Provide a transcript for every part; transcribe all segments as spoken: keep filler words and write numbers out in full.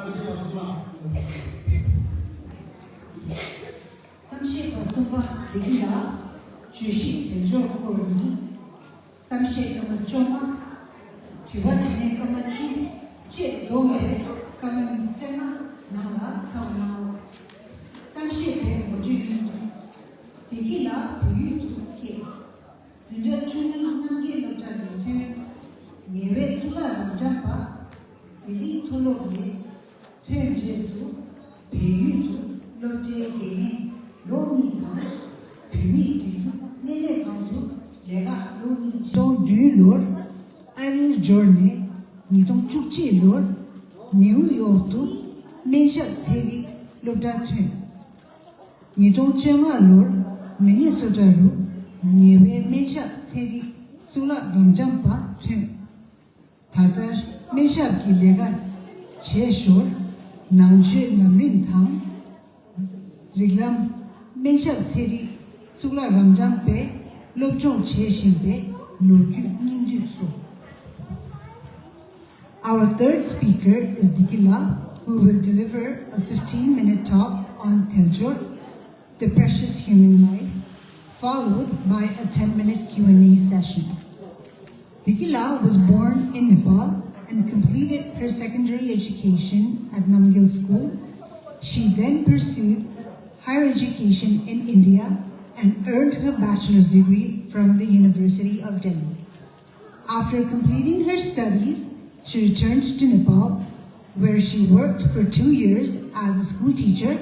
གཏམ་བཤད་པ་གསུམ་པ་བདེ་སྐྱིད་ལགས། བརྗོད་གཞི་དལ་འབྱོར་སྐོར་ཡིན། གཏམ་བཤད་སྐར་མ་བཅོ་ལྔ། དྲི་བ་དྲིས་ལན་སྐར་མ་བཅུ་བཅས་བསྡོམས་པས་སྐར་མ་ཉི་ཤུ་རྩ་ལྔ་ནང་ལ་ཚར་བ་གནང་རོགས། གཏམ་བཤད་པའི་ངོ་སྤྲོད་ཡིན། བདེ་སྐྱིད་ལགས་བལ་ཡུལ་དུ་སྐྱེས། འཛིན་གྲྭ་བཅུ་གཉིས་རྣམ་རྒྱལ་སློབ་གྲྭ་ནས་ཐོན། ངལ་བའི་གཙུག་ལག་རབ་འབྱམས་པ། ལྡི་ལི་མཐོ་སློབ་ནས་ཐོན་རྗེས་སུ་བལ་ཡུལ་དུ་སློབ་གྲྭའི་དགེ་རྒན་ལོ་གཉིས་དང་། བོད་མིའི་སྒྲིག་འཛུགས་སྣེ་ལེན་ཁང་དུ་ལས་ཀ་ལོ་གཉིས་བྱས། ཉིས་སྟོང་བདུན་ལོར་ཨ་རིར་འབྱོར་ནས་ཉིས་སྟོང་བཅུ་གཅིག་ལོར་ནེའུ་ཡོག་ཏུ་སྨན་ཞབས་ཚན་རིག་སློབ་གྲྭར་ཐོན། ཉིས་སྟོང་བཅོ་ལྔ་ལོར་མི་ནི་སོ་ཊ་རུ་ཉེ་བའི་སྨན་ཞབས་ཚན་རིག་གཙུག་ལག་རབ་འབྱམས་པ་ཐོན། ད་ལྟ་སྨན་ཞབས་ཀྱི་ལས་ཀ་བྱེད་ཞོར་ནང་ཆོས་ལམ་རིམ་དང་། རིགས་ལམ། སྨན་ཞབས་ཚན་རིག་གཙུག་ལག་རབ་འབྱམས་པའི་སློབ་སྦྱོང་བྱེད་བཞིན་པའི་ལོ་རྒྱུས་སྙིང་བསྡུས་སོ། Our third speaker is Dikila, who will deliver a fifteen-minute talk on Theljor, the precious human life, followed by a ten-minute Q and A session. Dikila was born in Nepal and completed her secondary education at Namgyal School. She then pursued higher education in India and earned her bachelor's degree from the University of Delhi. After completing her studies, she returned to Nepal, where she worked for two years as a school teacher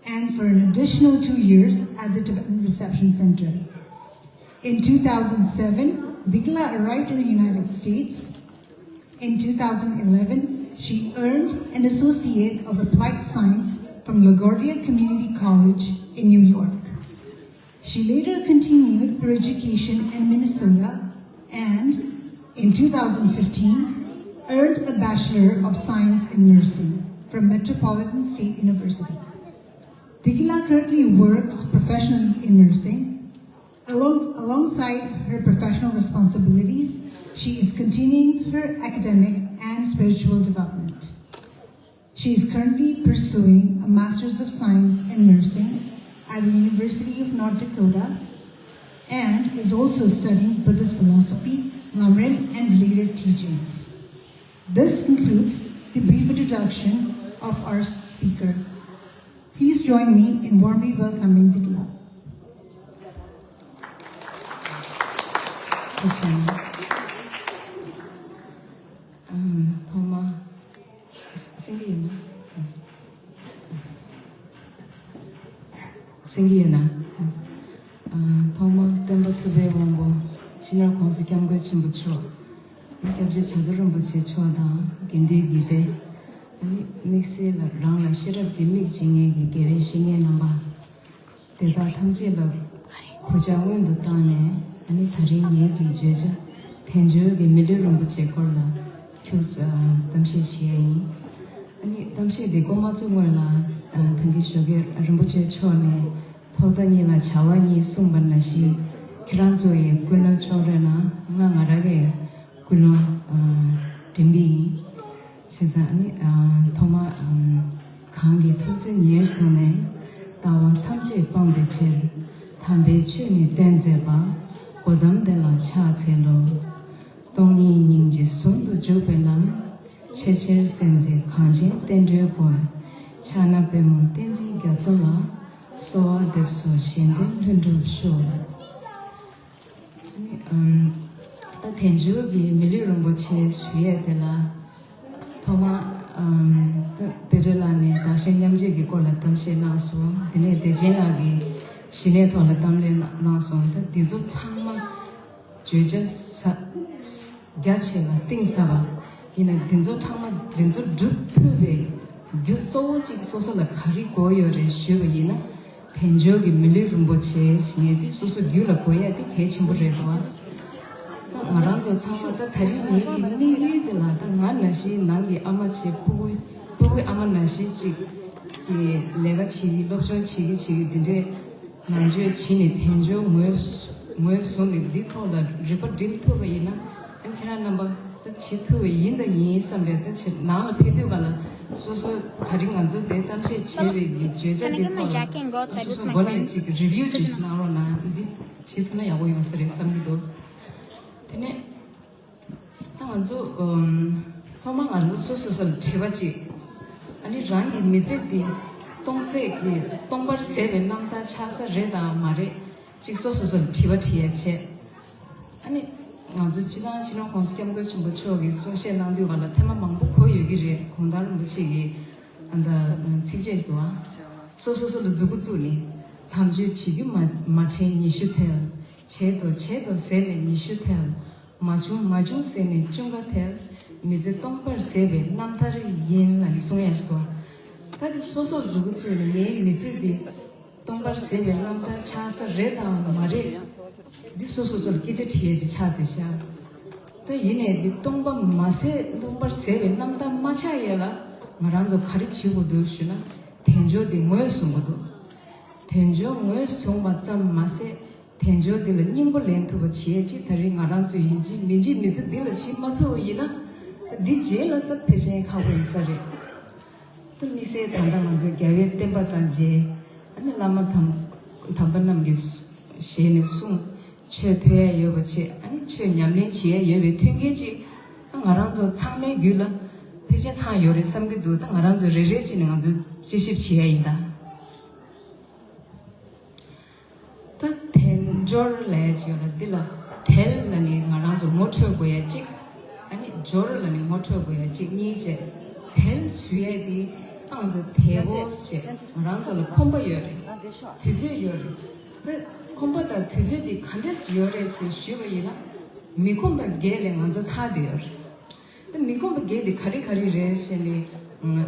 and for an additional two years at the Tibetan Reception Center. In two thousand seven, Dikila arrived in the United States. In two thousand eleven, she earned an Associate of Applied Science from LaGuardia Community College in New York. She later continued her education in Minnesota and, in two thousand fifteen, earned a Bachelor of Science in Nursing from Metropolitan State University. Dikila currently works professionally in nursing. Along, alongside her professional responsibilities, she is continuing her academic and spiritual development. She is currently pursuing a Master's of Science in Nursing at the University of North Dakota and is also studying Buddhist philosophy, Lamrim, and related teachings. This concludes the brief introduction of our speaker. Please join me in warmly welcoming Dikila. ཨ། ཐོག་མ། སེང་གེ་ཡིན་ན། སེང་གེ་ཡིན་ན། ཨ། ཐོག་མ་སྟོན་པ་ཐུབ་པའི་དབང་པོ། སྤྱི་ནོར་༸གོང་ས་༸སྐྱབས་མགོན་ཆེན་པོ་མཆོག་སྐྱབས་རྗེ་བྱ་རྡོ་རིན་པོ་ཆེ་མཆོག་དང་དགེ་འདུན་དགེ་སྡེ། ཨ་ནི་དམིགས་བསལ་ལ་རང་ལ་ཤེས་རབ་ཀྱི་མིག་སྦྱིན་མཁན་གྱི་དགེ་བའི་བཤེས་གཉེན་རྣམ་པ། དེ་དག་ཐམས་ཅད་ལ་གུས་ཕྱག་སྔོན་དུ་བཏང་ནས། ཨ་ནི་ད་རིང་ངེད་ཀྱི་བརྗོད་བྱ་དལ་འབྱོར་གྱི་མི་ལུས་རིན་པོ་ཆེའི་སྐོར་ལ་ཁྱོད་གཏམ་བཤད་བྱེད་ཡ་ཡིན། ཨ་ནི་གཏམ་བཤད་འདི་འགོ་མ་བཙུགས་སྔོན་ལ། ཨ། ད་གིན་ཞོགས་ཀས་རིན་པོ་ཆེ་མཆོག་ནས་ཐོག་མཐའ་གཉིས་ལ་བྱ་བ་གཉིས་གསུངས་པ་ནང་བཞིན། ཁྱེད་རང་ཚོ་ཡི་ཀུན་སློང་ཕྱོགས་རེ་ན་ང་ང་རང་གི་ཀུན་སློང་། ཨ། འགྲིམ་གྱི་ཡིན། བྱས་ཙང་ནི། ཨ། ཐོག་མ། ཨ། གང་གི་ཐུགས་བརྩེ་ཉེར་བཟུང་ནས། ལྟ་བ་ཐམས་ཅད་སྤང་བའི་ཕྱིར། དམ་པའི་ཆོས་ནི་བསྟན་མཛད་པ། གོ་ཏམ་དེ་ལ་ཕྱག་འཚལ་ལོ། སྟོང་ཉིད་སྙིང་རྗེ་ཟུང་དུ་འཇུག་པའི་ལམ། ཆེས་ཆེར་གསལ་མཛད་གངས་ཅན་བསྟན་འགྲོའི་མགོན། ཕྱག་ན་པདྨོ་བསྟན་འཛིན་རྒྱ་མཚོ་ལ། གསོལ་བ་འདེབས་སོ་གཞན་དོན་ལྷུན་གྲུབ་ཤོག་ཨ། ད་དལ་འབྱོར་གྱི་མི་ལུས་རིན་པོ་ཆེ་ཞུ་ཡས་དེ་ལ། ཐོག་མ། ཨ། ད་དཔེ་སྟོན་ལགས་ནས་བདག་གཞན་མཉམ་བརྗེ་གི་སྐོར་ལ་གཏམ་བཤད་གནང་སོང་། དེ་ནས་བདེ་ཆེན་ལགས་ཀྱིས་ཞི་གནས་ཐོག་ལ་གཏམ་གླེང་གནང་སོང་། ད་འདི་ཚོ་ཚང་མ་བརྗོད་བྱ་ས་རྒྱ་ཆེ་ལ་གཏིང་ཟབ་པ་ཡིན་ན། འདི་ཚོ་ཚང་མ་འདི་ཚོ་སྒྲུབ་ཐུབ་པའི་རྒྱུ་གཙོ་བོ་གཅིག་སོ་སོ་ལ་ག་རེ་དགོས་ཡོད་རེད་ཞུས་པ་ཡིན་ན། དལ་འབྱོར་གྱི་མི་ལུས་རིན་པོ་ཆེ་ཞེས་ངས་འདི་སོ་སོ་རྒྱུད་ལ་དགོས་ཡ་འདི་གལ་ཆེན་པོ་རེད་འདུག་ད་ང་རང་ཚོ་ཚང་མ་ད་ད་རིང་ངེད་ཀྱི་དམིགས་ཡུལ་འདི་ལ། ད་ང་ནང་བཞིན་ནང་གི་ཨ་མ་བྱས། ཕྲུ་གུ་ཕྲུ་གུའི་ཨ་མ་ནང་བཞིན་གཅིག་གི་ལས་ཀ་བྱེད་ཀྱི། སློབ་སྦྱོང་བྱེད་ཀྱི་བྱེད་ཀྱི་འདི་འདྲའི་ནང་ཆོས་བྱེད་ནས་དལ་འབྱོར་ངོས་ངོས་བཟུང་ནས་འདི་ཐོག་ལ་རིག་པ་སྒྲིམ་ཐུབ་པ་ཡིན་ན། ཨ། ཁྱེད་རང་རྣམ་པ་ད་བྱེད་ཐུབ་པ་ཡིན་དང་ཡིན་བསམ་པའི། ད་ཆེ་ནང་ལ་ཕེབས་དུས་ག་ལ། སོ་སོ་ད་རིང་ང་ཚོ་དེ་གཏམ་བཤད་བྱས་པའི་གི་བརྗོད་བྱ་དེ་ཐོག་ལ་སོ་སོ་སྒོ་ནས་ཅིག་རི་བིའུ་ཅིག་གནང་རོགས་གནང་། འདི་བྱེད་ཐུབ་ན་ཡག་པོ་ཡོང་ས་རེད་བསམ་གྱི་འདུག་དེ་ནས་ད་ང་ཚོ་ཨམ། ཐོག་མར་ང་ཚོ་སོ་སོ་སོ་ལ་དྲི་བ་གཅིག་ཨ་ནི་རང་གི་མི་ཚེ་འདི་སྟོང་ཟད་ཀྱི་སྟོང་པར་ཟད་པའི་རྣམ་ཐར་ཆགས་ས་རེད་དང་མ་རེད། གཅིག་སོ་སོ་སོ་ལ་དྲི་བ་དྲི་ཡ་བྱས། ཨ་ནི་ང་ཚོ་སྤྱི་བཏང་སྤྱི་ནོར་༸གོང་ས་༸སྐྱབས་མགོན་ཆེན་པོ་མཆོག་གིས་གསུང་བཤད་གནང་དུས་སྒང་ལ་ཐེངས་མ་མང་པོ་གོ་ཡོད་ཀྱི་རེད། གུང་ཐང་རིན་པོ་ཆེ་གི་ཨ་ད་ཚིགས་བཅད་ཞིག་འདུག་ཨ། སོ་སོ་སོ་ལ་མཛུ་གུ་བཙུགས་ནས། དམ་ཆོས་བྱེད་རྒྱུ་མ་མ་དྲན་ཉི་ཤུ་ཐལ། བྱེད་དོ་བྱེད་དོ་ཟེར་ནས་ཉི་ཤུ་ཐལ། མ་བྱུང་མ་བྱུང་ཟེར་ནས་བཅུ་འགའ་ཐལ། མི་ཚེ་སྟོང་པར་ཟད་པའི་རྣམ་ཐར་ཡིན་ལབ་ནས་གསུང་ཡ་ཞིག་འདུག་ད་དེ་སོ་སོར་མཛུ་གུ་བཙུགས་ནས་ངའི་མི་ཚེ་འདི་སྟོང་པར་ཟད་པའི་རྣམ་ཐར་ཆགས་ས་རེད་དང་མ་རེད། འདི་སོ་སོ་སོར་སྐད་ཆ་དྲི་ཡས་ཅིག་ཆགས་བསྡད་ཤག་ད་ཡིན་ནས་འདི་སྟོང་པ་མ་ཟད་སྟོང་པར་ཟད་པའི་རྣམ་ཐར་མ་ཆགས་ཡས་ལ་ང་རང་ཚོ་ག་རེ་བྱེད་དགོས་འདུག་ཞུས་ན། དལ་འབྱོར་འདི་ངོས་བཟུང་དགོས་འདུག་དལ་འབྱོར་ངོས་བཟུང་བ་ཙམ་མ་ཟད། དལ་འབྱོར་འདི་ལ་སྙིང་པོ་ལེན་ཐུབ་པ་བྱེད་ཅིག་ད་རེས་ང་རང་ཚོ་ཡིན་གཅིག་མིན་གཅིག་མི་ཚེ་འདི་ལ་བྱེད་མ་ཐུབ་པ་ཡིན་ན། ད་འདི་རྗེས་ལ་ད་ཕལ་ཆེར་ཁག་པོ་ཡིན་ས་རེད། ད་དམིགས་བསལ་ད་ལྟ་ང་ཚོ་རྒྱལ་བའི་བསྟན་པ་དང་མཇལ། ཨ་ནི་བླ་མ་དམ་དམ་པ་རྣམས་ཀྱི་ཞལ་ནས་གསུངས། ཆོས་ཐོས་ཡ་ཡོད་པ་བྱས། ཨ་ནི་ཆོས་ཉམས་ལེན་བྱེད་ཡ་ཡོད་པའི་མཐུན་རྐྱེན་ཅིག་ད་ང་རང་ཚོ་ཚང་མའི་རྒྱུད་ལ་ཕལ་ཆེར་ཚང་ཡོད་རེད་བསམ་གྱི་འདུག་ད་ང་རང་ཚོ་རེ་རེ་བྱས་ནས་ང་ཚོ་དཔྱད་ཞིབ་བྱེད་ཡ་ཡིན་ད། ད་དལ་འབྱོར་ལབ་ཡ་ཅིག་ཡོད་རེད། འདི་ལ་དལ་ལབ་ནས་ང་རང་ཚོ་ངོ་འཕྲོད་དགོས་ཡ་གཅིག་ཨ་ནི་འབྱོར་ལབ་ནས་ངོ་འཕྲོད་དགོས་ཡ་གཅིག་གཉིས་བྱས། དལ་ཞུ་ཡ་དེ་ད་ང་ཚོ་དལ་པོ་བྱས། ང་རང་ཚོ་ལ་ཁོམ་པ་ཡོད་རེད། དུས་ཚོད་ཡོད་རེད། ད་ཁོམ་པ་དང་དུས་ཚོད་དེ་ག་འདྲས་ཡོད་རེད་ཅེས་ཞུས་པ་ཡིན་ན། མི་ཁོམ་པ་བརྒྱད་ལས་ང་ཚོ་ཐར་བསྡད་ཡོད་རེད། ད་མི་ཁོམ་པ་བརྒྱད་དེ་ག་རེ་ག་རེ་རེད་ཟེར་ནས།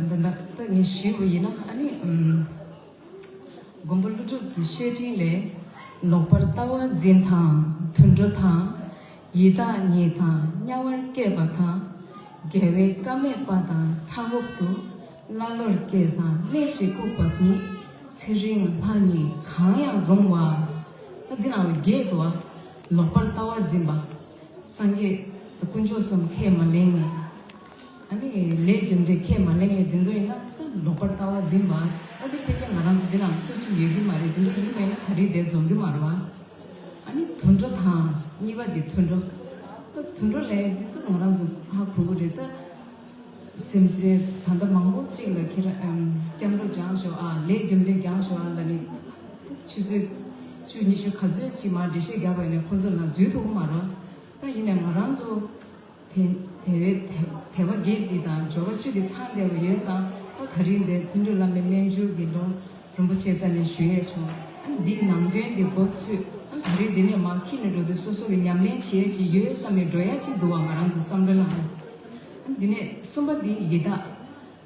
ད་ད་ད་ངས་ཞུས་པ་ཡིན་ན་ཨ་ནི། མགོན་པོ་ཀླུ་སྒྲུབ་ཀྱི་བཤེས་སྤྲིང་ལས། ལོག་པར་ལྟ་བ་འཛིན་དང་དུད་འགྲོ་དང་། ཡི་དྭགས་ཉིད་དང་དམྱལ་བར་སྐྱེས་པ་དང་། རྒྱལ་བའི་བཀའ་མེད་པ་དང་མཐའ་འཁོབ་ཏུ། ཀླ་ཀློར་སྐྱེས་དང་གླེན་ཞིང་ལྐུགས་པ་ཉིད། ཚེ་རིང་ལྷ་ཉིད་གང་ཡང་རུང་བ། ད་འདི་ནང་ལ་བརྒྱད་འདུག་བ། ལོག་པར་ལྟ་བ་འཛིན་པ། སངས་རྒྱས་དཀོན་མཆོག་གསུམ་ཁས་མ་ལེན་མཁན། ཨ་ནི་ལས་རྒྱུ་འབྲས་ཁས་མ་ལེན་མཁན་དེ་ཚོ་ཡིན་ན་ད་ལོག་པར་ལྟ་བ་འཛིན་པ། ཨ་ནི་ཕལ་ཆེར་ང་རང་ཚོ་འདི་ནང་སུ་གཅིག་ཡོད་ཀྱི་མ་རེད། དེ་འདྲ་ཡིན་པ་ཡིན་ན་ག་རེ་དེ་འཛོམས་ཀྱི་མ་རེད་བ། ཨ་ནི་དུད་འགྲོ་དང་གཉིས་པ་དེ་དུད་འགྲོ། ད་དུད་འགྲོ་ལས་འདི་ད་ང་རང་ཚོ་ཧ་གོ་གི་རེད་ད། སེམས་ཅན་ད་ལྟ་མང་པོ་གཅིག་ལ་ཁྱེད་རང་སྐྱབས་འགྲོ་སྦྱངས་ཤོག་ཨ། ལས་རྒྱུ་འབྲས་སྦྱངས་ཤོག་ཨ་ལབ་ནས་ད་ཆུ་ཚོད་བཅུ་ཉི་ཤུ་ག་ཚོད་ཅིག་མར་འགྲེལ་བཤད་རྒྱབ་པ་ཡིན་ན་ཁོང་ཚོ་ལ་འཛུལ་ཐུབ་ཀྱི་མ་རེད། ད་ཡིན་ནའི་ང་རང་ཚོ་དེ་དལ་བའི་དལ་དལ་བ་བརྒྱད་འདི་དང་འབྱོར་བ་བཅུ་འདི་ཚང་བསྡད་པ་ཡོད་ཙང་ད་ག་རེ་འདི་དོན་གྲུབ་བླ་མའི་རྣལ་འབྱོར་གྱི་ལུང་རིན་པོ་ཆེ་རྩ་ནས་ཞུ་ཡས་བྱུང་། ཨ་ནི་འདིའི་ནང་དོན་འདི་མགོ་ཚོས། ཨ་ནི་ད་རེས་འདི་ནས་མར་འཁྱེར་ནས་འགྲོ་དུས་སོ་སོ་གི་ཉམས་ལེན་བྱེད་ཡས་ཅིག་ཡོད་བསམ་ནས་འགྲོ་ཡས་ཅིག་འདུག་བ། ང་རང་ཚོ་བསམ་བློའི་ནང་ལ། ཨ་ནི་འདི་ནས་གསུམ་པ་འདི་ཡི་དྭགས།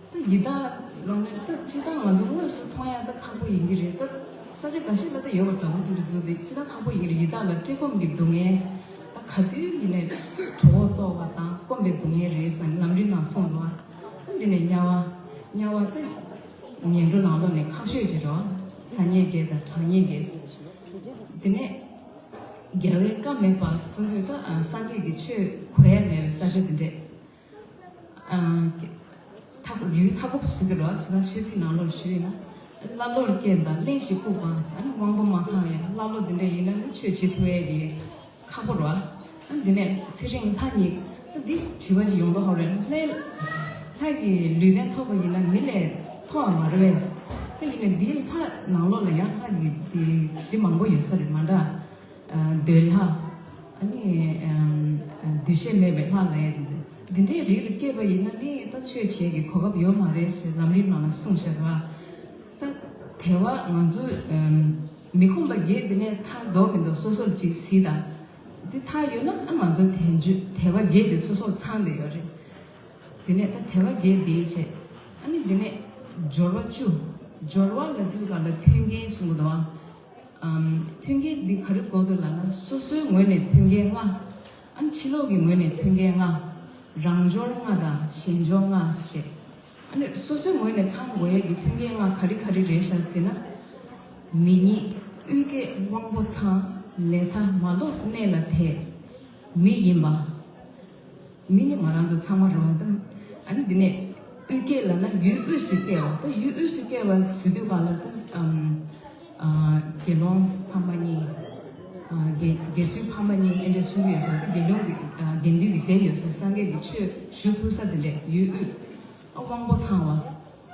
ད་ཡི་དྭགས་ལབ་ནས་ད་སྤྱིར་བཏང་ང་ཚོ་དངོས་སུ་མཐོང་ཡ་ད་ཁག་པོ་ཡིན་གྱི་རེད། ད་ས་ཆ་འགའ་ཤས་ལ་ད་ཡོད་པ་འདྲ་བོ་འདུག་འདུག་དེ་སྤྱིར་བཏང་ཁག་པོ་ཡིན་གྱི་རེད། ཡི་དྭགས་ལ་བཀྲེས་སྐོམ་གྱི་སྡུག་བསྔལ། ད་ག་དུས་ཡིན་ནའི་གྲོད་ཁོག་ལྟོགས་པ་དང་སྐོམ་པའི་སྡུག་བསྔལ་རེད་ཟེར་ནས་ལམ་རིམ་ནང་གསུངས་འདུག་ཨ་འདི་ནས་དམྱལ་བ། དམྱལ་བ་ད་ངན་འགྲོ་ནང་ལོགས་ནས་ཁག་ཤོས་ཅིག་རེད་བ། ཚ་དམྱལ་བརྒྱད་དང་གྲང་དམྱལ་བརྒྱད། དེ་ནས་རྒྱལ་བའི་བཀའ་མེད་པ་གསུང་དུས་ད་སངས་རྒྱས་ཀྱི་ཆོས་གོ་ཡ་མེད་པའི་ས་ཆ་དེ་འདྲས། ཨ། ཐག་ཡུལ་མཐའ་འཁོབ་ཟེར་གྱི་རེད་བ། ཇི་ལྟར་ཆོས་ཚིག་ནང་ལོགས་ཞུས་ཡིན་ན། ཀླ་ཀློར་སྐྱེས་དང་གླེན་ཞིང་ལྐུགས་པ། ཨ་ནི་དབང་པོ་མ་ཚང་བའི་ཀླ་ཀློ་དེ་འདྲ་ཡིན་ན་ནི་ཆོས་བྱེད་ཐུབ་ཡས་ཀྱི་ཁག་པོ་རེད་བ། ཨ་འདི་ནས་ཚེ་རིང་ལྷ་ཉིད། ཨ་འདི་དྲི་བ་ཞིག་ཡོང་འགྲོ་ཧོ་རེད། ལྷ་ལྷ་གི་ལུས་རྟེན་ཐོབ་པ་ཡིན་ན་མི་ལས་མཐོ་བ་མ་རེད་པས། ཨ་ཡིན་ནའི་འདིའི་ལྷ་ནང་ལོགས་ལ་ཡང་ལྷ་གི་འདི་འདི་མང་པོ་ཡོད་ས་རེད་མ་འདྲ། འདོད་ལྷ། ཨ་ནི་འདུ་ཤེས་མེད་པའི་ལྷ་ལ་ཡ་འདི་འདྲའི་རིགས་ལ་སྐྱེས་པ་ཡིན་ན་ནི་ད་ཆོས་བྱེད་ཀྱི་གོ་སྐབས་ཡོད་མ་རེད་ཞེས་ལམ་རིམ་ནང་ལ་གསུངས་བཞག་པ། ད་དལ་བ་ང་ཚོ་མི་ཁོམ་པ་བརྒྱད་འདི་ནས་ཐར་འདོད་མི་འདོད་སོ་སོར་ཅིག་གཟིགས་དང་། འདི་ཐར་ཡོད་ན་ཨ་ང་ཚོ་དལ་འཇུ་དལ་བ་བརྒྱད་འདི་སོ་སོར་ཚང་བསྡད་ཡོད་རེད། འདི་ནས་ད་དལ་བ་བརྒྱད་འདི་བྱས། ཨ་ནི་འདི་ནས་སྦྱོར་བ་བཅུ། སྦྱོར་བ་ལབ་དུས་ག་ལ་མཐུན་རྐྱེན་གསུང་གི་འདུག་ཨ། མཐུན་རྐྱེན་འདི་ག་རེ་གོ་འདུག་ལབ་ན་སོ་སོའི་ངོས་ནས་མཐུན་རྐྱེན་ལྔ། ཨ་ནི་ཕྱི་ལོགས་ཀྱི་ངོས་ནས་མཐུན་རྐྱེན་ལྔ། རང་འབྱོར་ལྔ་དང་གཞན་འབྱོར་ལྔ་ཞེས། ཨ་ནི་སོ་སོའི་ངོས་ནས་ཚང་དགོས་ཡས་ཀྱི་མཐུན་རྐྱེན་ལྔ་ག་རེ་ག་རེ་རེད་ཤག་ཟེར་ན། མི་ཉིད་དབུས་སྐྱེས་དབང་པོ་ཚང་། ལས་མཐའ་མ་ལོག་གནས་ལ་དད། མི་ཡིན་པ། མི་ནི་ང་རང་ཚོ་ཚང་མ་རེད་བ་དང་། ཨ་ནི་འདི་ནས་ དབུས་སྐད་ལབ་ན་ཡུལ་དབུས་སུ་སྐྱེ་བ། ད་ཡུལ་དབུས་སུ་སྐྱེ་བ་ཟེར་དུས་ག་ལ་ད་ཨམ་ཨ་དགེ་སློང་ཕ་མ་གཉིས། ཨ་དགེ་དགེ་ཚུལ་ཕ་མ་གཉིས་ཨེ་འདྲ་གསུང་གི་ཡོད་ས། ད་དགེ་སློང་གི་ཨ་དགེ་འདུན་གྱི་སྡེ་ཡོད་ས། སངས་རྒྱས་ཀྱི་ཆོས་ཞུ་ཐུབ་ས་དེ་འདྲས་ཡུལ་དབུས། ཨ་དབང་པོ་ཚང་བ།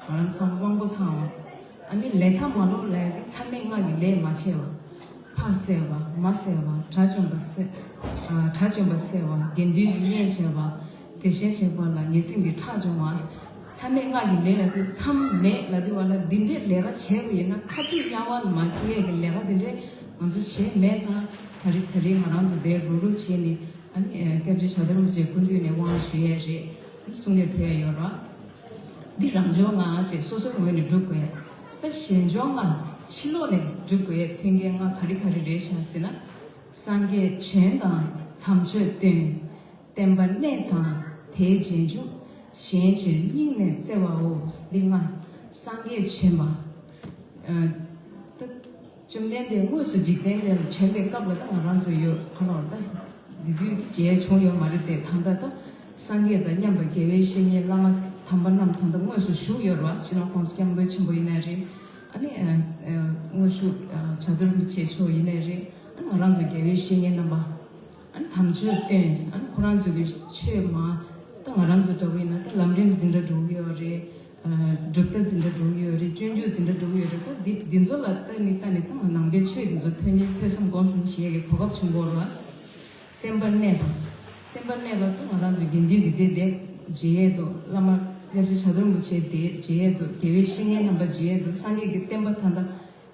ང་རང་ཚོ་དབང་པོ་ཚང་བ། ཨ་ནི་ལས་མཐའ་མ་ལོག་ལས་ཀྱི་མཚམས་མེད་ལྔ་གི་ལས་མ་བྱས་པ། ཕ་བསད་པ། མ་བསད་པ། དགྲ་བཅོམ་པ་བསད། ཨ་དགྲ་བཅོམ་པ་བསད་པ། དགེ་འདུན་གྱི་གཉེན་བྱས་པ། དེ་བཞིན་གཤེགས་པ་ལ་ངེས་འཛིན་གྱི་ཁྲག་སྦྱོང་བ། མཚམས་མེད་ལྔ་གི་ལས་ལ་དེ་མཚམས་མེད་ལ་དེ་བ་ལ་འདི་འདྲའི་ལས་ཀ་བྱས་པ་ཡིན་ན་ཁ་ཐུག་དམྱལ་བ་ལ་མ་སྐྱེ་ཡས་ཀྱི་ལས་ཀ་འདི་འདྲའི་ང་ཚོ་བྱས་མེད་ཙང་། ད་རེས་ད་རེས་ང་རང་ཚོ་དེ་རུག་རུག་བྱས་ནས། ཨ་ནི་སྐྱབས་རྗེ་ཞྭ་ཏོག་རིན་པོ་ཆེའི་སྐུ་མདུན་ནས་དབང་ཞུ་ཡས་རེད། ཨ་ནི་གསུང་ཡས་ཐོས་ཡས་ཡོད་ར། འདི་རང་སྦྱོང་ལྔ་ཅེས་སོ་སོའི་ངོས་ནས་སྒྲུབ་དགོས། ད་གཞན་སྦྱོང་ལྔ་ཕྱི་ལོགས་ནས་སྒྲུབ་དགོས་ཡས་མཐུན་རྐྱེན་ལྔ་ག་རེ་ག་རེ་རེད་ཤག་ཟེར་ན། སངས་རྒྱས་བྱོན་དང་དམ་ཆོས་སྟོན། བསྟན་པ་གནས་དང་དེའི་རྗེས་འཇུག་གཞན་ཕྱིར་སྙིང་ནས་བརྩེ་བའོ། འདི་ལྔ། སངས་རྒྱས་བྱོན་པ། ཨ་ད་བཅོམ་ལྡན་འདས་དངོས་སུ་འཇིག་རྟེན་འདིར་བྱོན་པའི་སྐབས་ལ་ད་ང་རང་ཚོ་ཡོད་ག་ལ་བ། ད་འདི་དུས་ཀྱི་མཇལ་བྱུང་ཡོད་མ་རེད་དེ། ད་ལྟ་ད་སངས་རྒྱས་དང་མཉམ་པ་དགེ་བའི་བཤེས་གཉེན་བླ་མ་དམ་པ་རྣམས་ད་ལྟ་དངོས་སུ་བཞུགས་ཡོད་རེད་བ། སྤྱི་ནོར་༸གོང་ས་༸སྐྱབས་མགོན་ཆེན་པོ་ཡིན་ན་རེད། ཨ་ནི་ཨ་ཨ་དངོས་ཤུགས་ཨ་བྱ་དོར་མི་བྱེད་ཆོག་ཡིན་ནའི་རེད། ཨ་ནི་ང་རང་ཚོ་དགེ་བའི་བཤེས་གཉེན་རྣམ་པ། ཨ་ནི་དམ་ཆོས་སྟོན། ཨ་ནི་ཁོ་རང་ཚོ་གི་ཆོས་མ། ད་ང་རང་ཚོ་འདྲ་བོ་ཡིན་ན་ད་ལམ་རིམ་འཛིན་གྲྭ་འགྲོ་གི་ཡོད་རེད། ཨ་སྒྲུབ་རྟ་འཛིན་གྲྭ་འགྲོ་གི་ཡོད་རེད། སྤྱོད་འཇུག་འཛིན་གྲྭ་འགྲོ་གི་ཡོད་རེད། ད་འདི་འདི་ཚོ་ལ་ལྟ་ནི་ལྟ་ནི་ད་ང་ནང་པའི་ཆོས་འདི་ཚོ་ཐོས་ནི་ཐོས་བསམ་སྒོམ་གསུམ་བྱེད་ཡས་ཀྱི་གོ་སྐབས་བྱུང་གི་ཡོད་རེད་བ། བསྟན་པ་གནས་པ། བསྟན་པ་གནས་པ་ད་ང་རང་ཚོ་དགེ་འདུན་གྱི་སྡེ་དེ་མཇལ་ཡས་འདུག་བླ་མ་སྐྱབས་རྗེ་ཞྭ་ཏོག་རིན་པོ་ཆེ་དེ་མཇལ་ཡས་འདུག་དགེ་བའི་བཤེས་གཉེན་རྣམ་པ་མཇལ་ཡས་འདུག་སངས་རྒྱས་ཀྱི་བསྟན་པ་ད་ལྟ་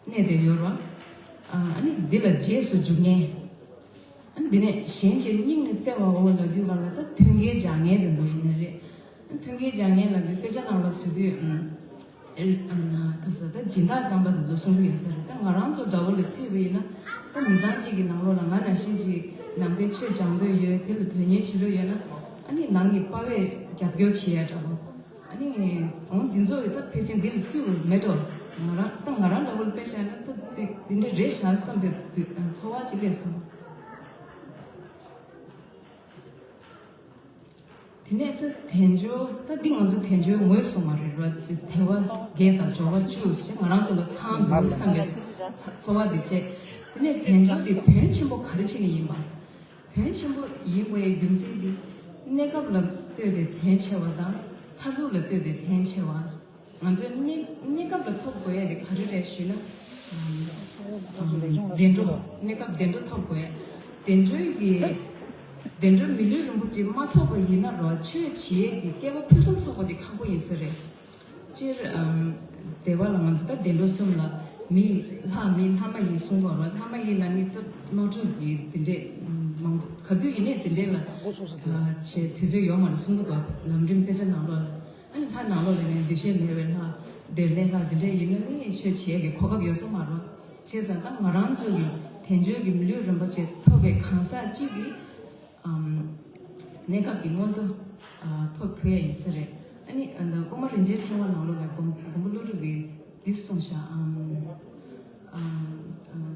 གནས་བསྡད་ཡོད་རེད་བ། ཨ་ནི་འདི་ལ་རྗེས་སུ་འཇུག་མཁན། ཨ་ནི་འདི་ནས་གཞན་ཕྱིར་སྙིང་ནས་བརྩེ་བའོ་ལབ་དུས་ག་ལ་ད་མཐུན་རྐྱེན་སྦྱར་མཁན་དེ་འདྲ་ཡིན་ནི་རེད། ཨ་ནི་མཐུན་རྐྱེན་སྦྱར་མཁན་ལབ་དུས་དཔེ་ཆ་ནང་ལ་བཟོ་དུས་ཨ་ཨ་ག་ས་ད་སྦྱིན་བདག་དམ་པ་དེ་ཚོ་གསུང་གི་ཡོད་ས་རེད། ད་ང་རང་ཚོ་འདྲ་བོ་ལ་བརྩིས་པ་ཡིན་ན། ད་མི་ཚང་གཅིག་གི་ནང་ལོགས་ལ་ང་ནང་བཞིན་གཅིག་ནང་པའི་ཆོས་སྦྱང་འདོད་ཡོད། དེ་ལ་དོན་གཉེར་བྱེད་འདོད་ཡོད་ན། ཨ་ནི་ནང་གི་དཔའ་བོས་རྒྱབ་སྐྱོར་བྱེད་ཡ་འདྲ་བོ། ཨ་ནི་འོང་འདི་ཚོ་ཡི་ད་ཕལ་ཆེར་འདི་ལ་བརྩི་བ་མེད་འགྲོ། ང་རང་ད་ང་རང་འདྲ་བོ་ལ་དཔེ་བཞག་ན་ད་འདི་འདི་འདྲ་རེད་ཤག་བསམ་པའི་འདུ་ཚོར་བ་ཅིག་སླེབས་སོང་། དེ་ནས་ད་དལ་འབྱོར། ད་འདི་ང་ཚོ་དལ་འབྱོར་ངོས་བཟུང་བ་རེད་བ། དལ་བ་བརྒྱད་དང་འབྱོར་བ་བཅུ་ཞེས་ང་རང་ཚོ་ལ་ཚང་འདུག་བསམ་པའི་ཚོར་བ་འདི་བྱས། དེ་ནས་དལ་འབྱོར་འདི་དོན་ཆེན་པོ་ག་རེ་བྱས་ནས་ཡིན་པ། དོན་ཆེན་པོ་ཡིན་དགོས་ཡའི་རྒྱུ་མཚན་འདི། གནས་སྐབས་ལ་ལྟོས་ཏེ་དོན་ཆེ་བ་དང་མཐར་ཐུག་ལ་ལྟོས་ཏེ་དོན་ཆེ་བ། ང་ཚོའི་གནས་གནས་སྐབས་ལ་ཐོབ་དགོས་ཡ་དེ་ག་རེ་རེད་ཞུས་ན། ཨམ། ཨམ། བདེ་འགྲོ། གནས་སྐབས་བདེ་འགྲོ་ཐོབ་དགོས་ཡ། བདེ་འགྲོའི་གི། བདེ་འགྲོ་མི་ལུས་རིན་པོ་ཆེ་མ་ཐོབ་པ་ཡིན་ན་རོ། ཆོས་བྱེད་ཡས་ཀྱི་སྐལ་བ་ཕུན་སུམ་ཚོགས་པ་དེ་ཁག་པོ་ཡིན་ས་རེད། སྤྱིར་ཨམ། སྡེ་བ་ལ་ང་ཚོ་ད་བདེ་འགྲོ་གསུམ་ལ་མི་ལྷ་མི་ལྷ་མ་ཡིན་གསུང་གོ་རོ། ལྷ་མ་ཡིན་ལ་ནི་ད་དམག་འཁྲུག་གི་དེ་འདྲས་མང་པོ་ག་དུས་ཡིན་ནའི་དེ་འདྲས་ལ་ཨ་བྱེད་དུས་ཚོད་ཡོད་མ་རེད་གསུང་གི་འདུག་ལམ་རིམ་དཔེ་ཆ་ནང་ལོགས་ལ། ཨ་ནི་ལྷ་ནང་ལོགས་ལ་ནི་འདུས་བྱས་མེད་པའི་ལྷ། འདོད་ལྷའི་ལྷ་འདི་འདྲ་ཡིན་ན་ནི་ཆོས་བྱེད་ཀྱི་གོ་སྐབས་ཡོད་ས་མ་རེད། བྱས་ཙང་ད་ང་རང་ཚོ་གི་དལ་འབྱོར་གྱི་མི་ལུས་རིན་པོ་ཆེ་ཐོབ་པའི་གང་ཟག་གཅིག་གིས་ཨམ། གནས་སྐབས་ཀྱི་མངོན་མཐོ་ཨ་ཐོབ་ཐུབ་ཡ་ཡིན་ས་རེད། ཨ་ནི་ཨ་ད་དབུ་མ་རིན་ཆེན་ཕྲེང་བ་ནང་ལོགས་ལ་མགོན་མགོན་པོ་ཀླུ་སྒྲུབ་ཀྱིས་འདི་གསུངས་ཤག་ཨམ། ཨམ། ཨམ།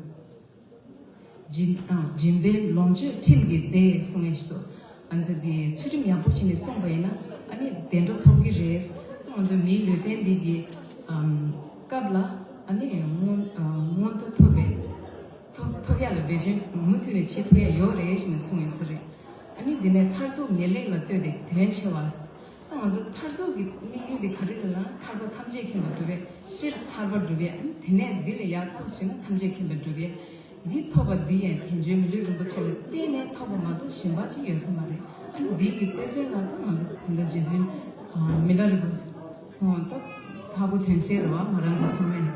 སྦྱིན་ཨ་སྦྱིན་པའི་ལོངས་སྤྱོད་ཁྲིམས་ཀྱི་སྡེ་གསུངས་ཡས་ཞིག་འདུག་ཨ་ནི་འདི་ཚུལ་ཁྲིམས་ཡག་པོ་བྱས་ནས་སྲུང་བ་ཡིན་ན་ཨ་ནི་བདེ་འགྲོ་ཐོབ་ཀྱི་རེད། ང་ཚོ་མིའི་ལུས་རྟེན་འདི་གི་ཨམ་སྐབས་ལ་ཨ་ནི་མངོན་ཨ་མངོན་མཐོ་ཐོབ་པའི་ཐོབ་ཐོབ་ཡག་ལ་འབད་བརྩོན་མུ་མཐུད་ནས་བྱེད་ཐུབ་ཡག་ཡོད་རེད་ཞེས་ནས་གསུངས་ཡོད་ས་རེད། ཨ་ནི་འདི་ནས་མཐར་ཐུག་ངེས་ལེགས་ལ་ལྟོས་ཏེ་དོན་ཆེ་བ། ད་ང་ཚོ་མཐར་ཐུག་གི་དམིགས་ཡུལ་དེ་ག་རེ་རེད་ལབ་ན་ཐར་པ་ཐམས་ཅད་མཁྱེན་པར་འགྲུབ་པས། སྤྱིར་ཐར་པར་འགྲུབ་པས། དེ་ནས་འདི་ལས་ཡར་ཐོབ་ཕྱིན་ན་ཐམས་ཅད་མཁྱེན་པར་འགྲུབ་པས། འདི་ཐོབ་པ་འདི་ཡང་དལ་འབྱོར་མི་ལུས་རིན་པོ་ཆེ་ལ་བརྟེན་ནས་ཐོབ་པ་མ་གཏོགས་གཞན་པ་ཅིག་ཡོད་ས་མ་རེད། ཨ་ནི་འདི་གི་དཔེ་མཚོན་ལ་ད་ང་ཚོ་དེ་འདྲ་རྗེ་བཙུན་མི་ལ་རས་པ་ད་ཕ་བོ་དོན་གསལ་རེད་བ། ང་རང་ཚོ་ཚང་མས།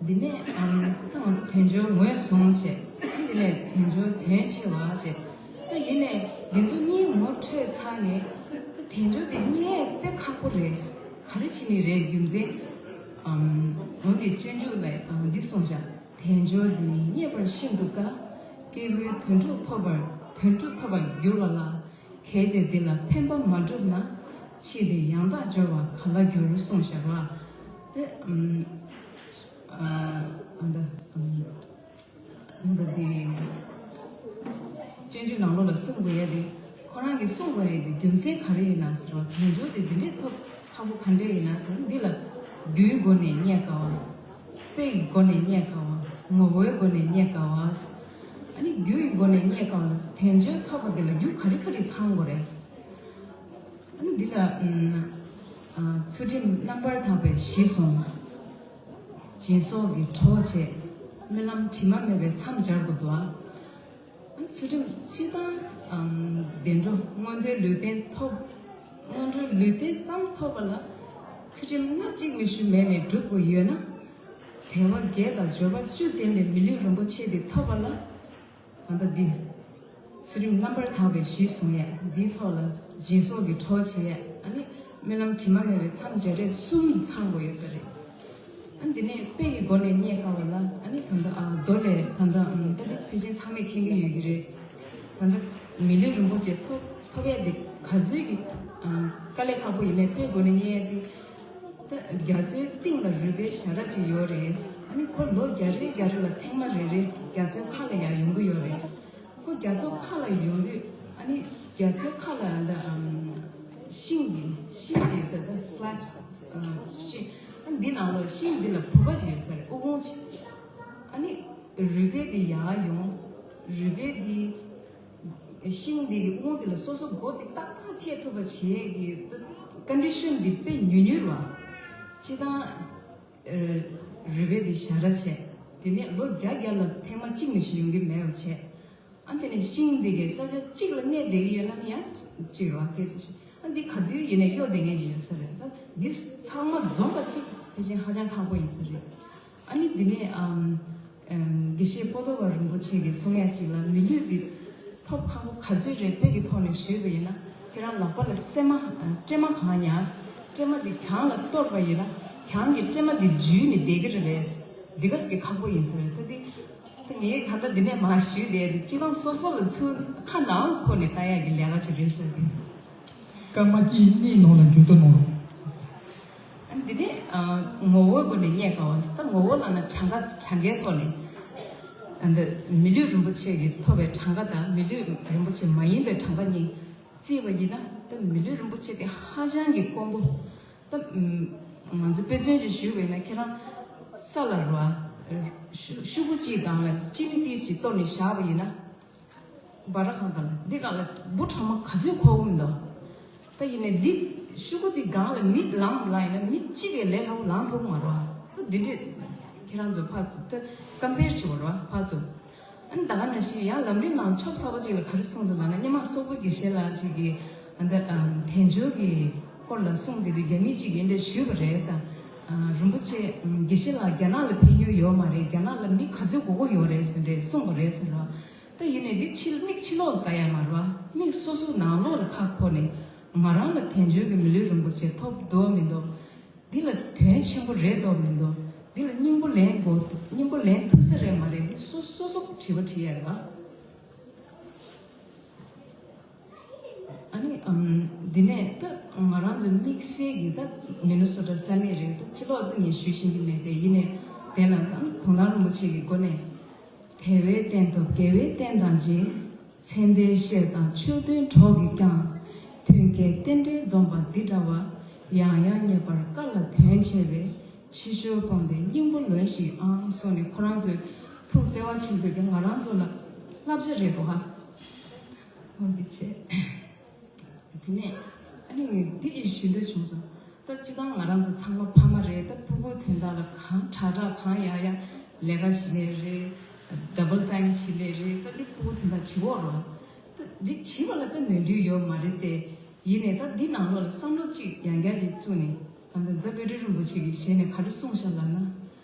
འདི་ནས་ཨམ་ད་ང་ཚོ་དལ་འབྱོར་ངོས་བཟུང་བྱས། འདི་ནས་དལ་འབྱོར་དོན་ཆེ་བ་བྱས། ད་ཡིན་ནས་འདི་ཚོ་གཉིས་ངོ་འཕྲོད་ཚར་ནས་ད་དལ་འབྱོར་དེ་རྙེད་དཔེ་ཁག་པོ་རེད། ག་རེ་བྱས་ནས་རེད་རྒྱུ་མཚན། ཨམ་འོན་ཏེ་སྤྱོད་འཇུག་ལ་ཨམ་འདི་གསུངས་བཞག་དལ་འབྱོར་འདི་ནི་རྙེད་པར་ཤིན་ཏུ་དཀའ། སྐྱེས་བུའི་དོན་གྲུབ་ཐོབ་པར་དོན་གྲུབ་ཐོབ་པར་འགྱུར་བ་ལ། གལ་ཏེ་འདི་ལ་ཕན་པ་མ་བསྒྲུབས་ན། ཕྱིས་དེ་ཡང་དག་འབྱོར་བ་ག་ལ་འགྱུར་གསུངས་བཞག་པ། དེ་ཨམ་ཨ་ཨ་འདི་ཨམ་ཨ་འདི་སྤྱོད་འཇུག་ནང་ལོགས་ལ་གསུངས་དགོས་ཡ་དེ། ཁོ་རང་གིས་གསུངས་པ་ཡིན་ཏེ། རྒྱུ་མཚན་ག་རེ་ཡིན་ན་ཟེར་བ། དལ་འབྱོར་དེ་འདི་འདྲའི་ཐོབ་ཁག་པོ་ག་འདྲས་ཡིན་ན་ཟེར་བ། འདི་ལ་རྒྱུའི་སྒོ་ནས་རྙེད་དཀའ་བ། དཔེ་ཡི་སྒོ་ནས་རྙེད་དཀའ་བ། ངོ་བོའི་སྒོ་ནས་རྙེད་དཀའ་བ། ཨ་ནི་རྒྱུ་ཡི་སྒོ་ནས་རྙེད་དཀའ་བ་ལ། དལ་འབྱོར་ཐོབ་པ་དེ་ལ་རྒྱུ་ག་རེ་ག་རེ་ཚང་དགོས་རེད། ཨ་ནི་འདི་ལ་ཨ་ཚུལ་ཁྲིམས་རྣམ་པར་དག་པའི་གཞི་བཟུང་། སྦྱིན་སོགས་ཀྱི་གྲོགས་བྱས། སྨོན་ལམ་དྲི་མ་མེད་པའི་མཚམས་སྦྱར་དགོས་འདུག་ཨ། ཚུལ་ཁྲིམས་སྤྱི་དང་། བདེ་འགྲོ་མངོན་མཐོའི་ལུས་རྟེན་ཐོབ། མངོན་མཐོའི་ལུས་རྟེན་ཙམ་ཐོབ་པ་ལ། ཚུལ་ཁྲིམས་སྣ་གཅིག་མི་ཞུ་མེད་ནས་སྒྲུབ་དགོས་ཡོད་ན། དལ་བ་བརྒྱད་དང་འབྱོར་པ་བཅུ་ལྡན་པའི་མི་ལུས་རིན་པོ་ཆེ་དེ་ཐོབ་པ་ལ། ད་ལྟ་འདི། ཚུལ་ཁྲིམས་རྣམ་པར་དག་པའི་གཞི་བཟུང་ཡས། འདིའི་ཐོག་ལ་སྦྱིན་སོགས་ཀྱི་གྲོགས་བྱེད་ཡས། ཨ་ནི་སྨོན་ལམ་དྲི་མ་མེད་པའི་མཚམས་སྦྱར་ཡས་གསུམ་ཚང་དགོས་ཡོད་ས་རེད། ཨ་ནི་འདི་ནས་དཔེ་ཡི་སྒོ་ནས་རྙེད་དཀའ་བ་ལ། ཨ་ནི་ད་ལྟ་ཨ་མདོ་ལས། ད་ལྟ་ཨམ་ད་ལྟ་ཕལ་ཆེར་ཚང་མས་མཁྱེན་གྱི་ཡོད་ཀྱི་རེད། ད་ལྟ་མི་ལུས་རིན་པོ་ཆེ་ཐོབ་ཐོབ་ཡས་འདི་ག་ཚོད་ཀྱི་ཨ་དཀའ་ལས་ཁག་པོ་ཡིན་ནའི་དཔེ་སྒོ་ནས་རྙེད་ཡས་འདི། ད་རྒྱ་མཚོའི་གཏིང་ལ་རུས་སྦལ་ཞ་ར་ཅིག་ཡོད་རེད། ཨ་ནི་ཁོ་ལོ་བརྒྱ་རེ་བརྒྱ་རེ་ལ་ཐེངས་མ་རེ་རེ་རྒྱ་མཚོའི་ཁ་ལ་ཡར་ཡོང་གི་ཡོད་རེད། ཁོ་རྒྱ་མཚོ་ཁ་ལ་ཡོང་དུས། ཨ་ནི་རྒྱ་མཚོའི་ཁ་ལ་ད་ཨམ་ཤིང་གི་ཤིང་ཅིག་ཟེར། ད་ཕ་ལེ་ཊི་ཤིང་། ཨ་འདི་ནང་ལོགས་ཤིང་འདི་ལ་བུ་ག་ཅིག་ཡོད་ས་རེད། ཨུ་ཁུང་ཅིག། ཨ་ནི་རུས་སྦལ་འདི་ཡར་ཡོང་། རུས་སྦལ་འདི་ཤིང་འདི་གི་ཨུ་ཁུང་འདི་ལ་སོ་སོ་མགོ་འདི་ཏག་ཏག་འཐད་ཐུབ་པ་བྱེད་ཀྱི་ཀོན་ཌི་ཤན་འདི་དཔེ་ཉུང་ཉུང་རེད་བ། སྤྱིར་བཏང་རུས་སྦལ་འདི་ཞ་ར་བྱས། དེ་ནས་ལོ་བརྒྱ་བརྒྱ་ལ་ཐེངས་མ་གཅིག་མི་ཞིག་ཡོང་གི་མེད་པ་བྱས། ཨ་དེ་ནས་ཤིང་འདི་གའི་ས་ཆ་གཅིག་ལ་གནས་བསྡད་ཀྱི་ཡོད་ན་ནི་ཡང་གཅིག་རེད་བ། སྐད་ཆ་ཞུ། ཨ་འདི་ག་དུས་ཡིན་ནའི་གཡོ་བསྡད་མཁན་ཅིག་ཡོད་ས་རེད། ད་འདི་ཚང་མ་འཛོམས་པ་གཅིག་ཕལ་ཆེར་ཧ་ཅང་ཁག་པོ་ཡིན་ས་རེད། ཨ་ནི་འདི་ནས་ཨམ་ཨམ་དགེ་བཤེས་པོ་ཏོ་བ་རིན་པོ་ཆེ་གིས་གསུང་ཡ་གཅིག་ལ། མི་ལུས་འདི་ཐོབ་ཁག་པོ་ག་ཚོད་རེད། དཔེ་གི་ཐོག་ནས་ཞུས་པ་ཡིན་ན། ཁྱེད་རང་ལག་པ་ལ་སྲན་མ་ཨ་སྲན་མ་གང་ཉར། སྲན་མ་འདི་གྱང་ལ་གཏོར་བ་ཡིན་ན། གྱང་གི་སྲན་མ་འདི་འཇུས་ནས་བསྡད་ཀྱི་རེད་པས། འདི་ག་ཟེ་ཁག་པོ་ཡིན་ས་རེད། ད་འདི་ད་ངས་ད་ལྟ་འདི་ནས་མར་ཞུས་བསྡད་དེ། སྤྱིར་བཏང་སོ་སོ་ལ་ཚུར་ཁ་ནང་ལ་འཁོར་ནས་ལྟ་ཡག་གི་ལས་ཀ་ཅིག་རེད་ཤག་གི། སྐར་མ་གཅིག་གཉིས་ནང་ལ་མཇུག་སྡོམ་གནང་རོགས། ཨ་འདི་ནས་ཨ་ངོ་བོའི་སྒོ་ནས་རྙེད་དཀའ་བ། ད་ངོ་བོ་ལབ་ན་གྲངས་ཀ། གྲངས་ཀའི་ཐོག་ནས། ཨ་འདི་མི་ལུས་རིན་པོ་ཆེ་གི་ཐོབ་པའི་གྲངས་ཀ་དང་། མི་ལུས་རིན་པོ་ཆེ་མ་ཡིན་པའི་གྲངས་ཀ་གཉིས་བརྩིས་པ་ཡིན་ན། ད་མི་ལུས་རིན་པོ་ཆེ་དེ་ཧ་ཅང་གི་དཀོན་པོ། ད་ང་ཚོ་དཔེ་མཚོན་ཅིག་ཞུས་པ་ཡིན་ན། ཁྱེད་རང་ས་ལ་རེད་བ། ཤུ་ཤུ་གུ་གཅིག་སྒང་ལ་ཅི་ནི་ཏིས་ཅིག་གཏོར་ནས་བཞག་པ་ཡིན་ན། སྦ་ར་ཁང་སྒང་ལ། འདི་སྒང་ལ་འབུ་ཕྲ་མ་ག་ཚོད་འཁོར་གི་མི་འདུག། ད་ཡིན་ནའི་འདི་ཤུ་གུ་འདི་སྒང་ལ་མི་ལངས་ལ་ཡིན་ན། མི་གཅིག་གིས་ལས་སླ་པོ་ལངས་ཐུབ་མ་རེད་བ། ད་འདི་འདྲས་ཁྱེད་རང་ཚོ་ཕར་ཚུར་ད་ཀམ་པེར་བྱེད་པ་རེད་བ། ཕར་ཚུར། ཨ་ནི་ད་ག་ནང་བཞིན་ཡང་ལམ་རིམ་ནང་ཆོབ་ཚ་པོ་ཅིག་ལ་ག་རེ་གསུངས་འདུག་ལབ་ན། སྔོན་མ་སོག་པོ་དགེ་བཤེས་ལགས་ཅིག་གིས་ཨ་ད་ཨམ་དལ་འབྱོར་གྱི་སྐོར་ལ་གསུངས་བསྡད་དུས། རྒྱ་མི་ཅིག་གིས་འདི་འདྲ་ཞུས་པ་རེད་ཟེར། ཨ་རིན་པོ་ཆེ་ཨམ་དགེ་བཤེས་ལགས་རྒྱ་ནག་ལ་ཕེབས་མྱོང་ཡོད་མ་རེད། རྒྱ་ནག་ལ་མི་ག་ཚོད་དགོས་ཀྱི་ཡོད་རེད་ཟེར་འདྲ་གསུངས་པ་རེད་ཟེར་ལ། ད་ཡིན་ནའི་འདི་ཕྱི་མིག་ཕྱི་ལོགས་ལ་ལྟ་ཡ་མ་རེད་བ། མིག་སོ་སོ་ནང་ལོགས་ལ་ཁ་འཁོར་ནས། ང་རང་ལ་དལ་འབྱོར་གྱི་མི་ལུས་རིན་པོ་ཆེ་ཐོབ་འདུག་མི་འདུག། འདི་ལ་དོན་ཆེན་པོ་རེད་འདུག་མི་འདུག། འདི་ལ་སྙིང་པོ་ལེན་དགོས། སྙིང་པོ་ལེན་ཐུབ་ས་རེད་མ་རེད། འདི་སོ་སོ་སོ་དྲི་བ་དྲི་ཡ་རེད་བ། ཨ་ནི་ཨམ་འདི་ནས་ད་ང་རང་ཚོ་དམིགས་བསལ་གྱི་ད་མི་ནི་སོ་ཊ་ས་གནས་རེད། ད་ཕྱི་ལོགས་ད་ངས་ཞུ་ཤེས་ཀྱི་མེད་དེ། ཡིན་ནའི་དེ་ལ་ཨ་ནི་གུང་ཐང་རིན་པོ་ཆེ་གི་སྒོ་ནས། དལ་བའི་རྟེན་ཐོབ་དགེ་བའི་རྟེན་དང་འབྱེད། ཚེ་འདིར་བཤད་དང་ཆོས་མཐུན་གྲོགས་ཀྱིས་ཀྱང་། མཐུན་རྐྱེན་རྟེན་འབྲེལ་འཛོམས་པ་འདི་འདྲ་བ། ཡང་ཡང་རྙེད་པར་དཀའ་ལ་དོན་ཆེ་བས། ཕྱི་བཤོལ་སྤོང་སྟེ་སྙིང་པོ་ལོན་ཞིག་ཨང་། གསུངས་ནས་ཁོ་རང་ཚོས་ཐུགས་བརྩེ་བ་ཆེན་པོས་ཀྱང་ང་རང་ཚོ་ལ་བསླབ་བྱ་རེད་འདུག་ཧ། འོ་འདི་བྱས། དེ་ནས་ཨ་ནི་འདི་ཅིག་ཞུ་འདོད་བྱུང་སོང་། ད་སྤྱིར་བཏང་ང་རང་ཚོ་ཚང་མ་ཕ་མ་རེད། ད་ཕྲུ་གུའི་དོན་དག་ལ་གང་དྲག་དྲག་གང་ཡག་ཡག་ལས་ཀ་བྱེད་ལེ་རེད། ཌབ་བལ་ཊའིམ་བྱེད་ལེ་རེད། ད་འདི་ཕྲུ་གུའི་དོན་དག་བྱེད་འོག་རོགས། ད་འདི་བྱེད་པ་ལ་ད་ནུས་མཐུ་ཡོད་མ་རེད་དེ། ཡིན་ནའི་ད་འདི་ནང་ལོགས་ལ་བསམ་བློ་གཅིག་ཡང་བསྐྱར་གྱིས་བཙུགས་ནས། ཨ་ད་རྫ་དཔལ་སྤྲུལ་རིན་པོ་ཆེ་གི་ཞལ་ནས་ག་རེ་གསུངས་ཤག་ལབ་ན།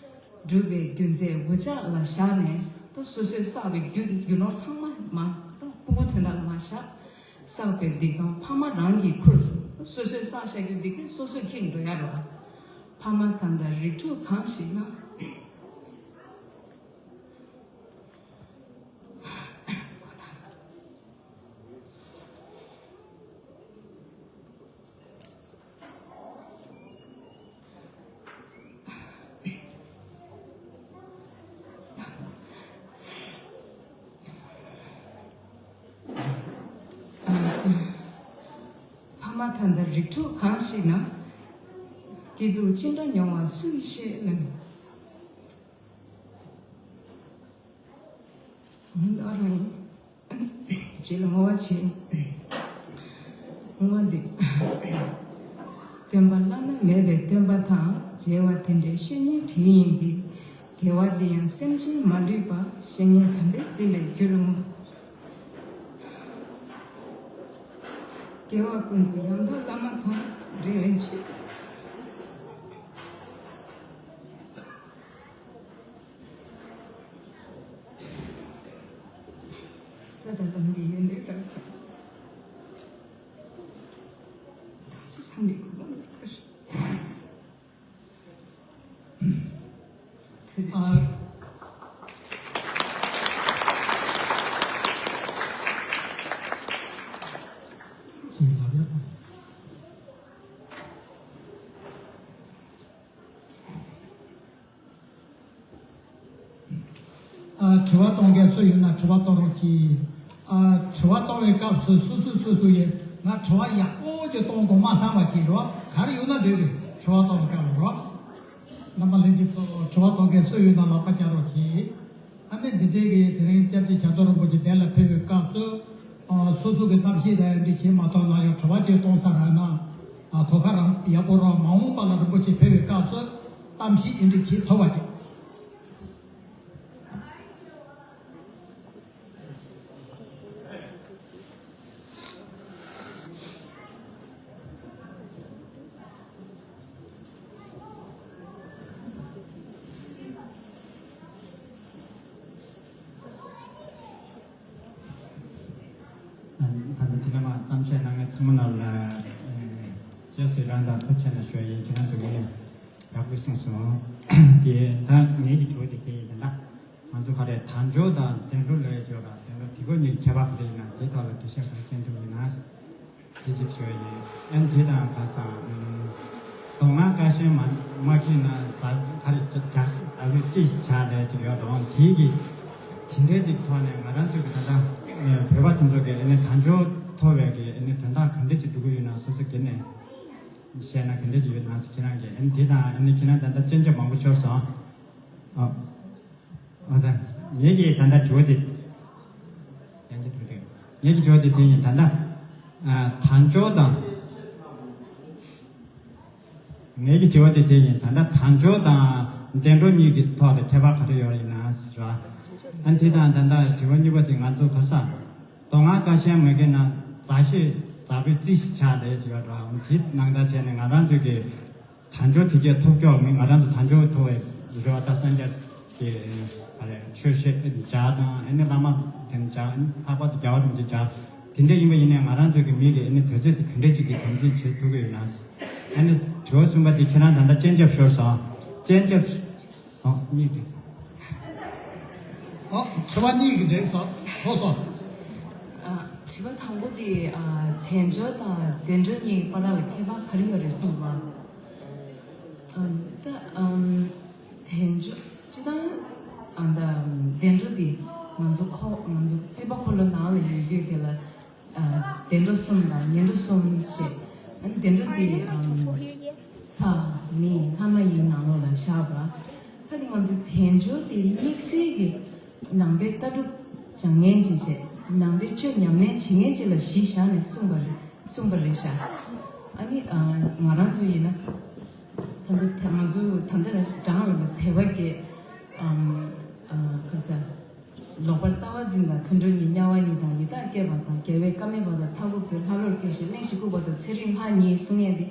སྒྲུབ་པའི་རྒྱུ་མཚན་འུ་ཅག་ལ་བཞག་ནས། ད་སོ་སོས་བསགས་པའི་རྒྱུ་རྒྱུ་ནོར་ཚང་མ་མར་ད་ཕྲུ་གུའི་དོན་དག་ལ་མར་བཞག། བསགས་པའི་སྡིག་སྡོམ་ཕ་མ་རང་གིས་འཁུར། སོ་སོས་བསགས་བཞག་རྒྱུ་འདི་གས་སོ་སོས་འཁྱེར་འགྲོ་ཡ་རེད་བ། ཕ་མ་ད་ལྟ་རིགས་དྲུག་གང་ཞིག་ན། ད་ལྟ་རིགས་དྲུག་གང་ཞིག་ན། སྐྱིད་སྡུག་ཅི་འདྲ་མྱོང་བ་སུ་ཡིས་ཤེས་ལན། ཨ་རང་ཡིན། རྗེས་ལ་བསྔོ་བ་བྱེད། བསྔོ་བ་འདི། སྟོན་པ་བླ་ན་མེད་པའི་སྟོན་པ་དང་མཇལ་བ་དེ་འདྲའི་བཤེས་གཉེན་དྲིན་ཡིན་གྱི། དགེ་བ་འདི་ཡང་སེམས་ཅན་མ་ལུས་པ། བཤེས་གཉེན་དམ་པའི་རྩིས་ལས་རྒྱུ་རུ་བསྔོ། དགེ་བ་ཀུན་ཏུ་ཡང་དག་བླ་མ་དང་། འབྲེལ་བའི་ཆེད། ས་དང་ལམ་གྱི་ཡོན་ཏན་རབ་ཀྱང་། དག་ཞིང་སངས་རྒྱས་གོ་འཕང་ལ་ཐོབ་ཤོག། ཐུགས་རྗེ་ཆེ། ཨ། དྲི་བ་གཏོང་མཁན་སུ་ཡོད་ན་དྲི་བ་གཏོང་རོགས་གྱིས། ཨ། དྲི་བ་གཏོང་བའི་སྐབས་སུ་སོ་སོ་སོ་སོ་ཡིས་ང་དྲི་བ་ཡག་པོ་ཅིག་གཏོང་དགོས་མ་བསམ་པ་ཅིག་རོགས། ག་རེ་ཡོད་ན་འགྲིག་རེད། དྲི་བ་གཏོང་བའི་སྐབས་ལ་རོགས། རྣམ་པ་ལྷན་རྒྱས་ཚོ། དྲི་བ་གཏོང་མཁན་སུ་ཡོད་ན་ལག་པ་བརྐྱང་རོགས་གྱིས། ཨ་ནི་འདི་འདྲའི་གི་དེ་རིང་སྐྱབས་རྗེ་བྱ་དོར་རིན་པོ་ཆེ་གདན་ལ་ཕེབས་པའི་སྐབས་སུ། ཨ། སོ་སོ་གི་གཏམ་བཤད་དང་འདི་བྱེད་མ་ཐུབ་ན་ཡང་དྲི་བ་ཅིག་གཏོང་ས་རག་ན། ཨ། གོ་སྐབས་རང་ཡག་པོ་རོགས། མ་འོངས་པ་ལ་རིན་པོ་ཆེ་ཕེབས་པའི་སྐབས་སུ་གཏམ་བཤད་འདི་འདྲ་བྱེད་ཐུབ་པ་ཅིག། ད་ལྟ་དེ་ལ་མ་གཏམ་བཤད་གནང་མཁན་ཚང་མ་ལ་རྗེས་སུ་ཡི་རང་དང་ཐུགས་རྗེ་ཆེ་ཞུ་ཡ་ཡིན། ཁྱེད་རང་ཚོ་ངས་ཡག་པོ་གསུངས་སོང་། དེ་ད་ངེད་ཀྱི་དྲི་བ་དེ་དེ་ཡིན། ད་ལྟ་ང་ཚོ་ག་རེ་དལ་འབྱོར་དང་བདེ་འགྲོ་ལབ་ཡ་ཅིག་ཡོད་ར། བདེ་འགྲོ་བདེ་འགྲོ་གཉིས་ཀྱི་ཁྱད་པར་ག་རེ་ཡིན་ན། དེའི་ཐོག་ལ་འགྲེལ་བཤད་ག་རེ་བྱེད་ཐུབ་ཡིན་ན། དེ་གཅིག་ཞུ་ཡ་ཡིན། ཨ་ནི་དེ་དང་ཁ་སང་། ཨམ། མདོ་སྔགས་ཀ་ཤན་མ་མ་ཁྱེར་ན་རྫ་ག་རེ་རྫ་རྫ་རྫ་ཆུ་ཅི་ཞིག་བྱ་ལས་ཅིག་ཡོད་རུང་། དེའི་གི་དེ་འདྲའི་ཅིག་ཐོག་ནས་ང་རང་ཚོའི་གི་ད་ལྟ་བོད་པ་དེ་ཚོ་གི་ཨ་ནི་དལ་འབྱོར་ཐོབ་པའི་གི་ཨ་ནི་དོན་དག་ག་འདྲ་ཅིག་སྒྲུབ་ཀྱི་ཡོད་ན། སོ་སོ་སྒེར་ནས་བཤད་ན་ག་འདྲ་ཅིག་ཡོད་ན་ཟེར། ཁྱེད་རང་གི་ཨ་ནི་དེ་དང་། ཨ་ནི་ཁྱེད་རང་ད་ལྟ་སྤྱན་ཆབ་མང་པོ་ཤོར་སོང་། ཨ། ཨ། ད་ངེད་ཀྱི་ད་ལྟ་དྲི་བ་དེ། ཡང་ཅིག་དྲི་བ་དེ། ངེད་ཀྱི་དྲི་བ་དེ་དེ་ཡིན། ད་ལྟ། ཨ། དལ་འབྱོར་དང་། ངེད་ཀྱི་དྲི་བ་དེ་དེ་ཡིན། ད་ལྟ་དལ་འབྱོར་དང་བདེ་འགྲོ་གཉིས་ཀྱི་ཐོག་ལ་ཁྱད་པར་ག་རེ་ཡོད་ཡིན་ན་ཟེར་བ། ཨ་ནི་དེ་དང་ད་ལྟ་དྲི་བ་གཉིས་པ་དེ་ང་ཚོ་ག་ས་མདོ་སྔགས་ཀ་ཤན་མ་ཁྱེར་ན་རྫ་ཆུ་རྫ་པོའི་རྩི་ཞིག་བྱ་ལས་ཅིག་ཡོད་ར། དེ་ནང་ལྟར་བྱས་ནས་ང་རང་ཚོའི་གི་དལ་འབྱོར་དེ་གས་ཐོབ་ཆོག་མིན། ང་རང་ཚོ་དལ་འབྱོར་ཐོབ་པའི་རེ་བ། ད་སངས་རྒྱས་ཀྱི་ཨ་རེ་ཆོས་བཤད་བྱ་དང་། ཨ་ནི་བླ་མ་དེ་བྱ། ལྷག་པར་དུ་རྒྱལ་བ་རིན་པོ་ཆེ་བྱ། དེ་འདྲ་ཡིན་པ་ཡིན་ནའི་ང་རང་ཚོ་གི་མི་གི་ཨ་ནི་དུས་ཚོད་དེ་ག་འདྲ་ཅིག་གི་དམ་འཛིན་བྱེད་ཐུབ་ཀྱི་ཡོད་ན། ཨ་ནི་དྲི་བ་གསུམ་པ་དེ་ཁྱེད་རང་ད་ལྟ་སྤྱན་ཆབ་ཤོར་སོང་། སྤྱན་ཆབ། ཨོ། གཉིས་འགྲིག་སོང་། ཨོ། དྲི་བ་གཉིས་ཀྱི་འགྲིག་སོང་། ལོས་སོང་། ཨ། དྲི་བ་དང་པོ་དེ། ཨ། དལ་འབྱོར་དང་བདེ་འགྲོ་གཉིས་བར་ལ་ཁྱད་པར་ག་རེ་ཡོད་རེད་གསུངས་པ། ཨམ། ད། ཨམ། དལ་འབྱོར་སྤྱིར་བཏང་། ཨ། ད་བདེ་འགྲོ་འདི་ང་ཚོ་ཁོ། ང་ཚོ་སྲིད་པ་འཁོར་ལོ་ནང་ལ་ཡོད་དུས་དེ་ལ། ཨ། བདེ་འགྲོ་གསུམ་དང་ངན་འགྲོ་གསུམ་ཞེས། ཨ་ནི་བདེ་འགྲོ་འདི། ཨམ། ལྷ་མི་ལྷ་མ་ཡིན་ནང་ལོགས་ལ་བཞག་པ། ད་ནི་ང་ཚོ་དལ་འབྱོར་འདི་དམིགས་བསལ་གྱི་ནང་པའི་ལྟ་གྲུབ་སྦྱང་མཁན་ཅིག་བྱས། ནང་པའི་ཆོས་ཉམས་ལེན་བྱེད་མཁན་ཅིག་ལ་གཞི་བཞག་ནས་གསུངས་པ་རེད། གསུངས་པ་རེད་ཤག། ཨ་ནི། ཨ། ང་རང་ཚོ་ཡིན་ན། ད་ལྟ་ང་ཚོ་ད་ལྟ་རང་གྲངས་ལ་དད་པ་སྐྱེ། ཨམ། ཨ། ག་རེ་ཟེར། ལོག་པར་ལྟ་བ་འཛིན་དང་། དུད་འགྲོ་ཉིད་དམྱལ་བ་ཉིད་དང་། ཡི་དྭགས་སྐྱེས་པ་དང་། རྒྱལ་བས་བཀའ་མེད་པ་དང་། མཐའ་འཁོབ་ཏུ་ལྷ་ལོར་སྐྱེ་ཞིང་། གླེན་ཞིང་ལྐུགས་པ་དང་། ཚེ་རིང་ལྷ་ཉིད་གསུང་ཡས་འདི།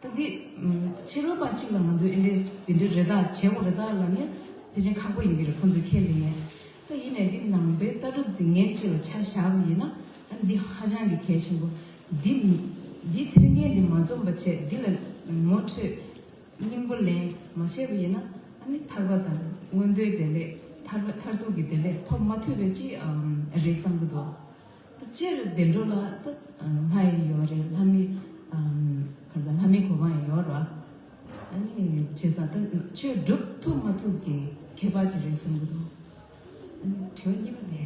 ད་འདི། ཨམ། ཕྱི་རོལ་པ་གཅིག་ལ་ང་ཚོས་འདི་འདྲའི་འདི་འདྲའི་རེ་ད་བྱེད་དགོས་རེད་ད་ལབ་ནས་ཕལ་ཆེར་ཁག་པོ་ཡིན་གྱི་རེད། ཁོང་ཚོས་ཁས་ལེན་ཡས། ད་ཡིན་ནའི་འདི་ནང་པའི་ལྟ་གྲུབ་འཛིན་མཁན་ཅིག་ལ་ཆ་བཞག་པ་ཡིན་ན། ཨ། འདི་ཧ་ཅང་གི་གལ་ཆེན་པོ། འདི་འདི་མཐུན་རྐྱེན་འདི་མ་འཛོམས་པ་བྱས། འདི་ལ་ངོ་འཕྲོད། སྙིང་པོ་ལེན་མ་བྱས་པ་ཡིན་ན། ཨ་ནི་ཐར་པ་དང་མངོན་མཐོའི་བདེ་ལེགས། ཐར་པ་མཐར་ཐུག་གི་བདེ་ལེགས་ཐོབ་མ་ཐུབ་པའི་ཅིག། ཨམ། རེད་བསམ་གྱི་འདུག། ད་སྤྱིར་བདེ་འགྲོ་ལ་ད། ཨམ། ལྷ་ཡི་ཡོད་རེད། ལྷ་མི། ཨམ། ག་རེ་ཟེར། ལྷ་མིའི་གོ་འཕང་ཡང་ཡོད་རེད། ཨ་ནི་བྱས་ཙང་ད་ཆོས་སྒྲུབ་ཐུབ་མ་ཐུབ་ཀྱི་ཁྱད་པར་ཅིག་རེད་བསམ་གྱི་འདུག། ཨ་ནི་དྲི་བ་གཉིས་པ་དེ་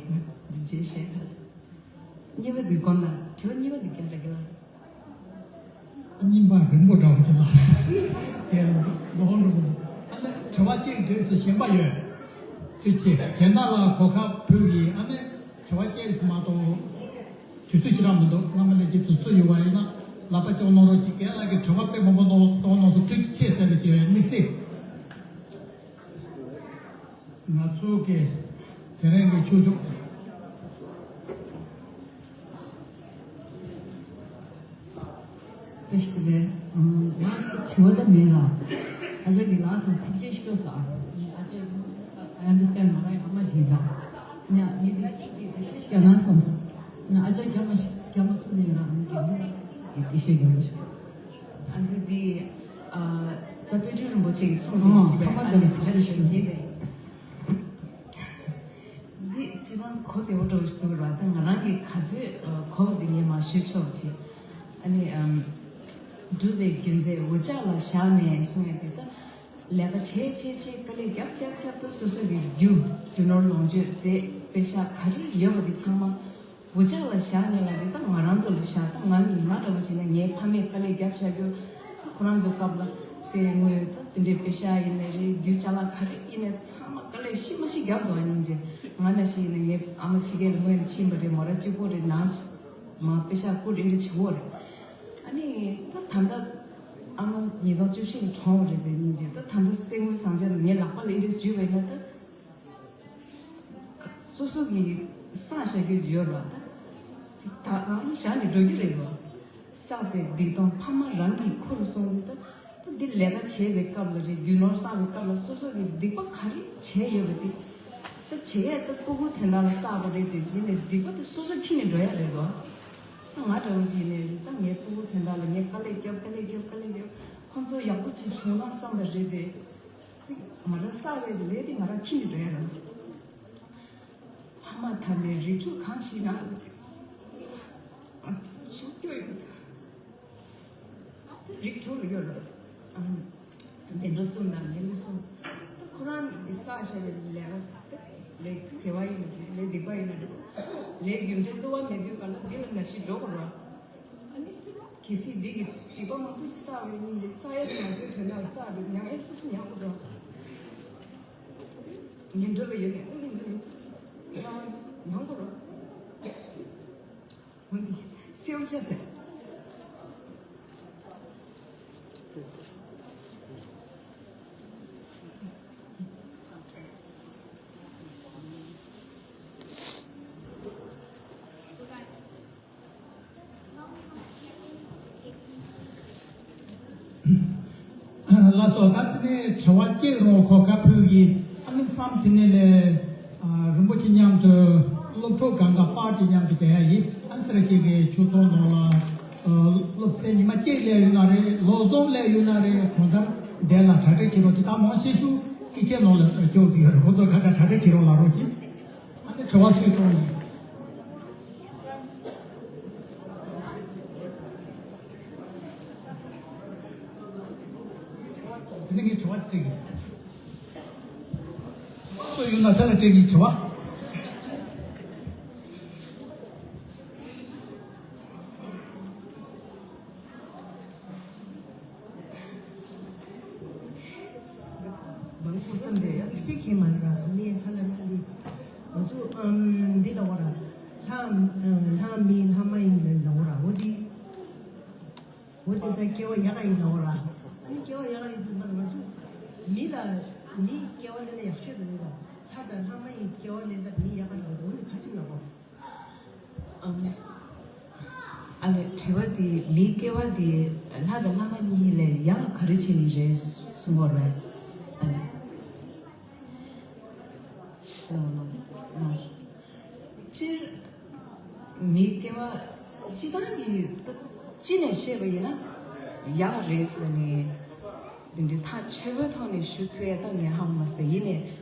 རྗེས་བཤད་ད། གཉིས་པ་དེ་དགོངས་དག། དྲི་བ་གཉིས་པ་དེ་རྒྱབ་ར་རྒྱབ། སྙིང་པ་རིང་པོ་འདྲ་བོ་ཅིག་ལ། དེ་ལོག་འགྲོ་གི་འདུག་ཨ་ནི་དྲི་བ་གཅིག་འདྲི་ས་གཞན་པ་ཡོད། ཐུགས་རྗེ་ཆེ། གཞན་དག་ལ་གོ་སྐབས་ཕུལ་གྱིས། ཨ་ནི་དྲི་བ་སྐྱེས་སུ་མ་གཏོགས། དུས་ཚོད་ཞེ་དྲག་མི་འདུག་སྔ་མ་ལས་ཀྱི་དུས་ཚོད་ཡོད་པ་ཡིན་ན་ལག་པ་སྐྱོར་གནང་རོགས་གྱིས། རྒན་ལགས་ཀྱིས་དྲི་བ་དཔེ་མང་པོ་གནང་གནང་གནང་སོང་། ཐུགས་རྗེ་ཆེ་ཟེར་ནས་བྱས་པའི་དམིགས་བསལ། ང་ཚོ་གི་དེ་རིང་གི་ཆོས་ཕྱོགས། དེ་ཞིག་རེད། ང་ཞིག་དྲི་བ་ད་མེད་ལ། ཨ་ཅག་གི་ལགས་སོ་ཚིགས་བཅད་ཤོད་ས། ཨ་ཅག་I understand མ་རེད། ཨ་མ་ཞིག་ད། ཉ་ཉི་དེ་ཞིག་གི་དེ་ཤེས་ཀྱང་ན་བསམ་སོང་། ཨ་ཅག་རྒྱ་མ་ཞིག་རྒྱ་མ་ཐུག་ནས་རང་གི་དེ་ཤེས་ཀྱང་ཞིག་ཨ་འདི་འདི་ཨ་རྩ་དཔལ་སྤྲུལ་རིན་པོ་ཆེ་གིས་གསུངས་ཨོ་པའི་ཞིག་ཐ་མ་རེད། ཨ་དེ་ནི་ལ་ལ་ཞིག་ཞིག་ཡིན་པས། འདི་སྤྱི་བཏང་གོ་བདེ་བོ་འདྲ་བོ་ཞིག་འདུག་ར། ད་ང་རང་གིས་ག་ཚོད་ཨ་གོ་བ་འདི་ངས་མར་ཞུས་ཆོག་ཅིག་ཨ་ནི་ཨམ་སྒྲུབ་པའི་རྒྱུ་མཚན་འུ་ཅག་ལ་བཞག་ནས་གསུང་ཡ་འདི་ད་ལས་ཀ་བྱས་བྱས་བྱས་དཀའ་ལས་རྒྱབ་རྒྱབ་རྒྱབ་ད་སོ་སོ་གི་རྒྱུ་རྒྱུ་ནོར་ལོངས་སྤྱོད་རྫས་པེ་ཤག་ག་རེ་ཡོད་པ་འདི་ཚང་མ། འུ་ཅག་ལ་བཞག་ནས་ལ་རེད། ད་ང་རང་ཚོ་ལ་བཞག་ད་ང་ནི་ང་འདྲ་བོ་བྱས་ན་ངའི་ཕ་མས་དཀའ་ལས་རྒྱབ་བཞག་རྒྱུ། ད་ཁོ་རང་ཚོ་སྐབས་ལ་གསེར་དངུལ་ད་དེ་འདྲའི་པེ་ཤག་ཡིན་ནའི་རེད། རྒྱུ་ཅ་ལག་ག་རེ་ཡིན་ནའི་ཚང་མ་དཀའ་ལས་ཤི་མ་ཤི་རྒྱབ་འདུག་ཨ་ནི་ཅེ་ང་ན་ཤི་ཡིན་ན་ངའི་ཨ་མ་ཕྱི་རྒྱལ་ལ་སྔོན་ནས་ཕྱིན་པ་རེད། མོ་ར་གཅིག་པོ་རེད། ནང་མ་པེ་ཤག་བསྐུར་དེ་འདྲ་བྱེད་འོ་རེད། ཨ་ནི་ད་ད་ལྟ་ཨ་མ་ཉིས་སྟོང་བཅུ་བཞི་ནས་གྲོངས་པ་རེད། དེ་ཡིན་ཅེ་ད་ད་ལྟ་གསེར་དངུལ་ཟངས་ལྕགས་ངའི་ལག་པ་ལ་འདི་འདྲ་འཇུས་པ་ཡིན་ན་ད། སོ་སོ་གི་བསགས་བཞག་རྒྱུ་ཡོད་ར། ད་ད་གང་བཞག་ནས་འགྲོ་རྒྱུ་རེད་བ། བསགས་པའི་སྡིག་ལྟུང་ཕ་མ་རང་གི་ཁུར་སོང་ནས་ད་ད་འདི་ལས་ཀ་བྱེད་པའི་སྐབས་ལ་རེད། རྒྱུ་ནོར་བསགས་པའི་སྐབས་ལ་སོ་སོ་གི་སྡིག་པ་ག་རེ་བྱས་ཡོད་པ་དེ་ད་བྱེད་ཡས་ད་སྤུ་གུ་དོན་དག་ལ་བསགས་པ་རེད། དེ་བྱས་ནས་སྡིག་པ་དེ་སོ་སོ་འཁྱེར་ནས་འགྲོ་ཡ་རེད་བ། ད་ང་འདྲ་བོ་ཞིག་ནས་ད་ངའི་སྤུ་གུ་དོན་དག་ལ་ངས་དཀའ་ལས་རྒྱབ་དཀའ་ལས་རྒྱབ་དཀའ་ལས་རྒྱབ་ཁོང་ཚོ་ཡག་པོ་ཅིག་བྱུང་ན་བསམ་པ་རེད་དེ། ང་རང་བསགས་པའི་ལས་དེ་ང་རང་འཁྱེར་ནས་འགྲོ་ཡ་རེད། ཕ་མ་ཐ་མའི་རིགས་དྲུག་གང་ཞིག་ན། ཤུགས་སྐྱོ་ཡོད། རིགས་དྲུག་ལ་ཡོད་རེད། བདེ་འགྲོ་གསུམ་དང་ངན་འགྲོ་གསུམ། ཁོ་རང་གི་བསགས་བཞག་པའི་ལས་ཀ་ལས་དགེ་བ་ཡིན་ན་འགྲིག་ལས་སྡིག་པ་ཡིན་ན་འགྲིག་ལས་རྒྱུ་འབྲས་བསླུ་བ་མེད་པའི་སྒང་ལ་འདི་ལ་ན་ཤི་འགྲོ་དགོས་རེད། ཨ་ནི་གལ་སྲིད་འདི་གི་སྡིག་པ་མང་པོ་ཞིག་བསགས་པ་ཡིན་ན་བསགས་ཡ་དེ་ང་ཚོའི་དོན་དག་བསགས་པའི་མྱང་ཡ་སོ་སོ་མྱང་དགོས་རེད། ངན་འགྲོ་ལ་ཡོད་ནས་ཨ་ནི་འདི་ནི་རྣ་བ་མྱང་དགོས་རེད། འོན་ཏེ་སེའུ་ཆ་ཟེར། ལགས་སོ། ད་དེ་ནས་དྲི་བ་གཅིག་རོགས་གོ་སྐབས་ཕུལ་གྱིས། ཨ་ནི་མཚམས་དེ་ནས་ལས་ཨ་རིན་པོ་ཆེ་མཉམ་དུ་སློབ་ཕྲུག་སྒང་ག་པར་གྱི་མཉམ་དུ་བསྡད་ཡ་ཡིན། ཨ་ནི་སེ་ར་བྱེས་ཀྱི་ཆོས་ཚོགས་ནང་ལ་ཨ་སློབ་ཚན་ཉི་མ་གཅིག་སླེབས་ཡོད་ན་རེད། ལོ་གསུམ་སླེབས་ཡོད་ན་རེད། གང་ལྟར་བསྡད་ལ་གྲ་སྒྲིག་བྱེད་རོགས་གྱིས། ད་མང་ཤེས་ཤུགས་ཀྱི་ཆེད་ནང་ལ་སྐྱོར་དུ་ཡོད་རེད། ཁོང་ཚོ་ཁ་ཁ་གྲ་སྒྲིག་བྱེད་རོགས་ལ་རོགས་གྱིས། ཨ་ནི་དྲི་བ་སུས་གཏོང་ཡིན། དེ་ནི་ངས་དྲི་བ་དེ་སྤྲད་ཀྱི། སུ་ཡོད་ན་དེ་ལ་སྤྲད་ཀྱི་དྲི་བ། མང་པོ་བསམ་པའི་ཡག་ཤེས་ཁྱེད་མ་རེད་ར། ངས་ཧ་ལམ་འདི་ང་ཚོ་ཨམ་འདི་ལ་བ་ར། ལྷ་ཨམ་ལྷ་མི་ལྷ་མ་ཡིན་ལ་ལ་བ་ར། འོ་འདི་འོ་འདི་ད་སྐྱེ་བ་ཡག་ག་ཡིན་ལ་བ་ར། ཨ་ནི་སྐྱེ་བ་ཡག་ག་ཡིན་དུས་ང་ཚོ་མི་ལ་མི་སྐྱེ་བ་ལེན་ན་ཡག་ཤོས་དུ་མི་ལ་ལྷ་དང་ལྷ་མ་ཡིན་སྐྱེ་བ་ལེན་ད་མི་ཡག་ག་ཡིན་ལ་འོ་འདི་ག་ཅིག་ལ་བ། ཨ་ལས་དྲི་བ་འདི་མིའི་སྐྱེ་བ་འདི་ལྷ་དང་ལྷ་མ་གཉིས་ལས་ཡང་ག་རེ་བྱས་ནས་རེད་གསུང་གི་རེད། ཨ་ལས། ལོ་ལོ་ལོ། སྤྱིར་མིའི་སྐྱེ་བ་སྤྱི་བཏང་གི་སྤྱི་ནས་བཤད་པ་ཡིན་ན་ཡག་རེད་ཟེར་ནས། འདི་འདྲའི་ཐག་ཆོད་པོའི་ཐོག་ནས་ཞུ་ཐུབ་ཡ་ད་ངས་ཧ་གོ་མ་སོང་། ཡིན་ནའི་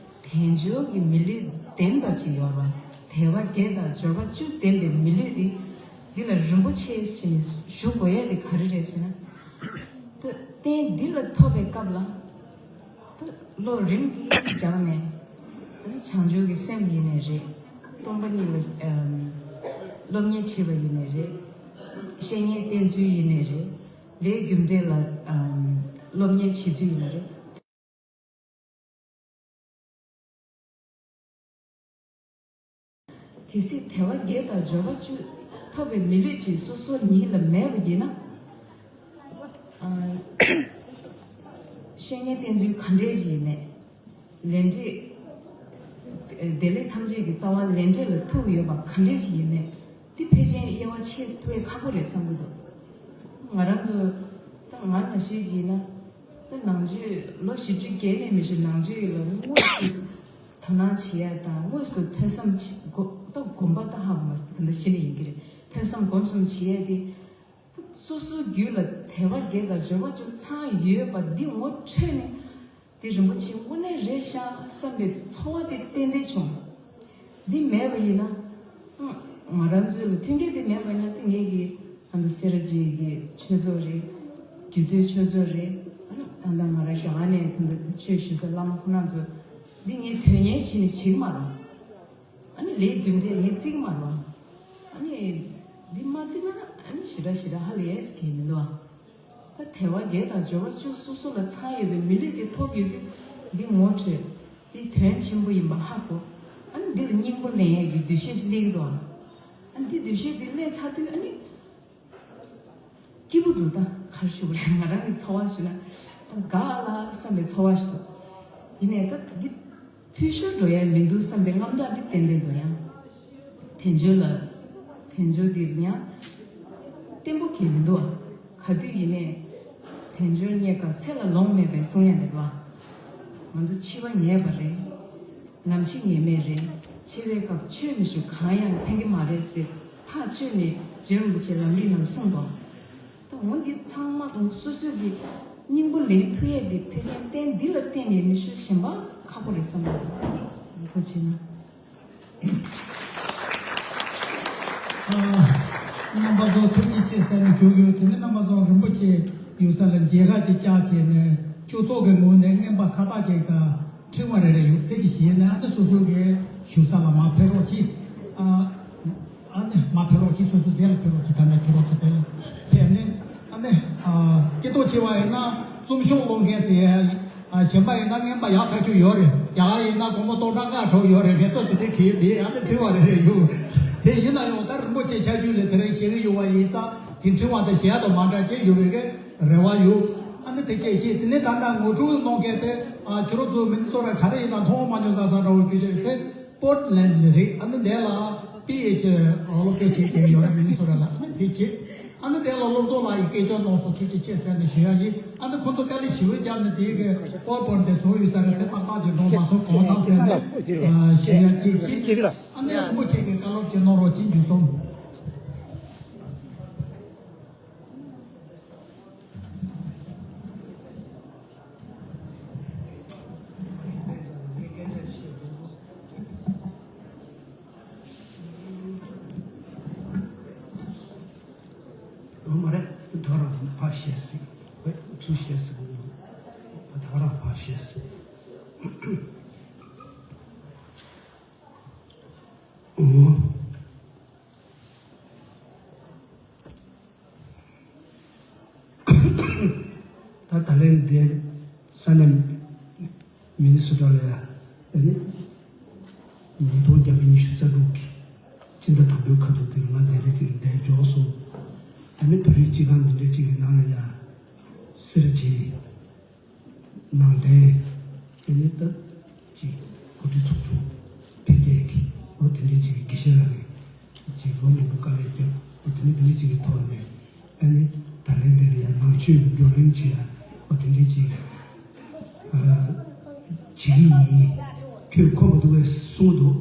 དལ་འབྱོར་གྱི་མི་ལུས་ལྡན་པ་ཅིག་ཡོད་རེད་བ། དལ་བ་བརྒྱད་དང་འབྱོར་པ་བཅུ་ལྡན་པའི་མི་ལུས་འདི་འདི་ལ་རིན་པོ་ཆེ་ཟེར་ནས་ཞུ་དགོས་ཡ་དེ་ག་རེ་རེད་ཟེར་ན། ད་རྟེན་འདི་ལ་ཐོབ་པའི་སྐབས་ལ་ད་བློ་རིམ་གྱིས་སྦྱངས་ནས་ད་ནི་བྱང་ཆུབ་ཀྱི་སེམས་ཡིན་ནའི་རེད། སྟོང་པ་ཉིད་ལ་ཨམ་སློབ་གཉེར་བྱེད་པ་ཡིན་ནའི་རེད། བཤེས་གཉེན་བསྟེན་ཚུལ་ཡིན་ནའི་རེད། ལས་རྒྱུ་འབྲས་ལ་ཨམ་སློབ་གཉེར་བྱེད་ཚུལ་ཡིན་པ་རེད། གལ་སྲིད་དལ་བ་བརྒྱད་དང་འབྱོར་པ་བཅུ་ཐོབ་པའི་མི་ལུས་ཅིག་སོ་སོ་ཉིད་ལ་མེད་པ་ཡིན་ན། ཨ། བཤེས་གཉེན་བསྟེན་ཚུལ་ག་འདྲས་ཅིག་ཡིན་མེད། ལས་འབྲས། བདེ་ལེགས་ཐམས་ཅད་ཀྱི་རྩ་བ་ལས་འབྲས་ལ་ཐུག་ཡོད་པ་ག་འདྲས་ཅིག་ཡིན་མེད། འདི་ཕལ་ཆེར་དབྱེ་བ་ཕྱེ་ཐུབ་ཡས་ཁག་པོ་རེད་བསམ་གྱི་འདུག་ང་རང་ཚོ་ད་ང་ནང་བཞིན་ཅིག་ཡིན་ན། ད་ནང་ཆོས་ལོ་བཞི་བཅུ་བརྒལ་ནས་མི་ཞུ་ནང་ཆོས་ལ་དངོས་སུ་དོ་སྣང་བྱེད་ཡ་དང་དངོས་སུ་ཐོས་བསམ་བྱེད་དགོས་ད་དགོངས་པ་ད་ཧ་གོ་མ་སོང་། ད་ལྟ་གཞི་ནས་ཡིན་གྱི་རེད། ཐོས་བསམ་སྒོམ་གསུམ་བྱེད་ཡ་དེ་སོ་སོའི་རྒྱུད་ལ་དལ་བ་བརྒྱད་དང་འབྱོར་པ་བཅུ་ཚང་ཡོད་པ་འདི་ངོ་འཕྲོད་ནས་དེ་རིན་པོ་ཆེ་དངོས་གནས་རེད་ཤག་བསམ་པའི་ཚོར་བ་དེ་ཏན་ཏན་བྱུང་། འདི་མེད་པ་ཡིན་ན། ང་རང་ཚོའི་ལ་མཐུན་རྐྱེན་དེ་མེད་པ་ཡིན་ན་ད་ངེད་ཀྱི་ཨ་ད་སེ་ར་བྱེས་ཀྱི་ཆོས་ཚོགས་རེད། རྒྱུད་སྟོད་ཆོས་ཚོགས་རེད། ཨ་ད་ང་རང་རྒྱ་གར་ནས་ད་ད་ཆོས་ཞུ་ས་བླ་མ་ཁོ་རང་ཚོ་འདི་ངས་དོན་གཉེར་བྱས་ནས་བྱེད་ཀྱི་མ་རེད། ཨ་ནི་ལས་རྒྱུ་འབྲས་ངས་བརྩི་གི་མ་རེད་བ། ཨ་ནི་འདི་མ་བརྩི་ན་ཨ་ནི་ཞེ་དྲག་ཞེ་དྲག་ཧ་ལས་ཡས་གི་མི་འདུག་བ། ད་དལ་བ་བརྒྱད་དང་འབྱོར་བ་བཅུ་སོ་སོ་ལ་ཚང་ཡོད་པའི་མི་ལུས་དེ་ཐོབ་ཡོད་དུས་འདི་ངོ་འཕྲོད། འདི་དོན་ཆེན་པོ་ཡིན་པ་ཧ་གོ། ཨ་ནི་འདི་ལ་སྙིང་པོ་ལེན་ཡས་ཀྱི་འདུ་ཤེས་ཤིག་སླེབས་ཀྱི་འདུག་བ། ཨ་ནི་འདི་འདུ་ཤེས་འདི་སླེབས་ཚར་དུས་ཨ་ནི། སྐྱིད་པོ་འདུག་ད་ག་རེ་ཞུ་དགོས་རེད། ང་རང་གི་ཚོར་བ་ཞུ་ན་ད་དགའ་ལ་བསམ་པའི་ཚོར་བ་ཞིག་འདུག་ཡིན་ནའི་ད་འདི་འཐུས་ཤོར་འགྲོ་ཡ་མི་འདུག་བསམ་པའི་དངངས་སྐྲག་འདི་ཏན་ཏན་འདུག་ཡང་དལ་འབྱོར་ལ་དལ་འབྱོར་འདི་ཡང་བརྟན་པོ་གང་མི་འདུག་བ། ག་དུས་ཡིན་ནའི་དལ་འབྱོར་རྙེད་དཀའ་ཚེ་ལ་ལོང་མེད་པའི་གསུང་ཡ་འདི་བ། ང་ཚོ་འཆི་བ་ངེས་པ་རེད། ནམ་འཆི་ངེས་མེད་རེད། འཆི་བའི་སྐབས་ཆོས་མི་ཞུ་གང་ཡང་ཕན་གྱི་མ་རེད་ཟེར་ཐག་ཆོད་ནས་རྗེ་རིན་པོ་ཆེ་ལམ་རིམ་ནང་གསུངས་པ། ད་འོ་འདི་ཚང་མ་སོ་སོའི་གི་སྙིང་པོ་ལེན་ཐུབ་ཡས་འདི་ཕལ་ཆེར་རྟེན་འདི་ལ་བརྟེན་ནས་མི་ཞུ་གཞན་པ་ཁག་པོ་རེད་བསམ་གྱི་འདུག་ད་བྱས་ན། ཨ། རྣམ་པ་ཚོ་ཐུགས་རྗེ་ཆེ་ཟེར་ནས་ཞུ་ཡོད། དེ་ནས་རྣམ་པ་ཚོ་རིན་པོ་ཆེ་ཡོད་ས་ལ་མཇལ་ཁ་ཅིག་བཅར་བྱས་ནས་སྤྱི་ཚོགས་ཀྱི་ངོས་ནས་རྔན་པ་ཁ་བཏགས་ཅིག་དང་ཕྲེང་བ་རེ་རེ་ཡོད། དེ་ཅིག་བཞེས་ནས་ཨ་ནི་སོ་སོ་གི་བཞུགས་ས་ལ་མར་ཕེབས་རོགས་གྱིས། ཨ། ཨ་ནི་མར་ཕེབས་རོགས་གྱིས། སོ་སོ་དེ་ལ་ཕེབས་རོགས་གྱིས། ད་ནས་ཁྱོད་རང་ཚོ་དེ་ལ་ཕེབས་ནས་ཨ་ནི་ཨ་སྐྱིད་ཏོག་ཆེ་བ་ཡིན་ན་རྩོམ་ཤོག་ཀློག་མཁན་ཟེར་ཡ། ཨ། གཞན་པ་ཡིན་ན་རྔན་པ་ཡག་ཐག་ཆོད་ཡོད་རེད། རྒྱ་གར་ཡིན་ན་སྒོར་མོ་སྟོང་ཕྲག་ལྔ་དྲུག་ཡོད་རེད། ངས་ཚོ་དེ་འདྲའི་གི་མེད། ཨ་ནི་ཕྲེང་བ་རེ་རེ་ཡོད། དེ་ཡིན་ན་ཡང་ད་རིན་པོ་ཆེ་ཆ་རྒྱུས་ལས་དེ་རིང་བཞེངས་གི་ཡོད་པ་ཡིན་ཙང་དེ་ཕྲེང་བ་དེ་གཞན་དང་མ་འདྲ་ཅིག་ཡོད་པའི་གི་རེ་བ་ཡོད། ཨ་ནི་དེ་སྐད་ཅེས་དེ་ནས་ད་ལྟ་ངོ་སྤྲོད་གནང་མཁན་དེ། ཨ། ཁྱོད་རང་ཚོ་མི་ནི་སོ་ཊ་ག་རེ་ཡིན་ན་མཐོང་མ་མྱོང་ས་ས་འདྲ་བོ་ཁྱོད་ཚོས་དེ། པོར་ཊ་ལེན་ཌ་ནས་རེད། ཨ་ནི་འདི་ལ་པི་ཨེཆ་ཨོ་ལོ་ཀེ་བྱས་བསྡད་ཡོད་རེད། མི་ནི་སོ་ཊ་ལ། ཨ་ནི་དེ་བྱས། ཨ་ནི་འདི་ལ་སློབ་གཙོ་ལགས་ཀྱིས་སྐད་ཆ་གནང་སོང་། ཐུགས་རྗེ་ཆེ་ཟེར་ནས་ཞུ་ཡ་ཡིན། ཨ་ནི་ཁོང་ཚོ་དཀའ་ལས་ཞེ་པོ་བརྒྱབ་ནས་དེའི་གི་པོར་ཊ་དེ་བཟོ་ཡོད་ས་རེད། དེ་ཏག་ཏག་ཅིག་འགྲོ་མ་སོང་གོང་ཐང་ཟེར་ནས་ཞུ་ཡ་གཅིག་བྱས། ཨ་ནི་རིན་པོ་ཆེ་གིས་བཀའ་སློབ་ཅིག་གནང་རོགས་གྱིས། མཇུག་སྡོམ། ཡོད་མ་རེད། ད་རང་ཕར་བཤད་སྲིད། ཚུར་བཤད་སྲིད། ད་རང་ཕར་བཤད་སྲིད། འོ། ད་ད་ལན་འདིར་ས་གནས་མི་ནི་སོ་ཊ་ལ་ཡ་ཨ་ནི་ཉིས་སྟོང་བརྒྱ་མེད་ཉི་ཤུ་རྩ་དྲུག་གི་སྤྱི་ཟླ་དང་པོའི་ཁ་ཐུག་དེར་ང་གདན་རབས་ཅིག་གདན་འཇོག་སོང་། ཨ་ནི་བོད་རིགས་སྤྱི་ཁང་འདི་འདྲ་ཅིག་གི་ནང་ལ་ཡ་སེར་བྱེས། ནང་བསྟན། དེ་ནས་ད་ཅིག་གོ་སྒྲིག་ཚོགས་ཆུང་འཕེལ་རྒྱས་ཀྱི་འོ་དེ་འདྲའི་ཅིག་གི་དགེ་བཤེས་ལགས་ཀྱིས་ཅིག་ལོ་མང་པོ་དཀའ་ལས་བརྒྱབ། འོ་དེ་འདྲ་དེ་འདྲའི་ཅིག་གི་ཐོག་ནས་ཨ་ནི་ད་ལན་འདི་ལ་ཡང་ནང་ཆོས་ཀྱི་བགྲོ་གླེང་བྱེད་ཡ་འོ་དེ་འདྲའི་ཅིག་ཨ་བྱེད་ཀྱི་ཡིན། ཁྱོད་ཁོམ་མ་འདུག་པས་གསུངས་འདུག་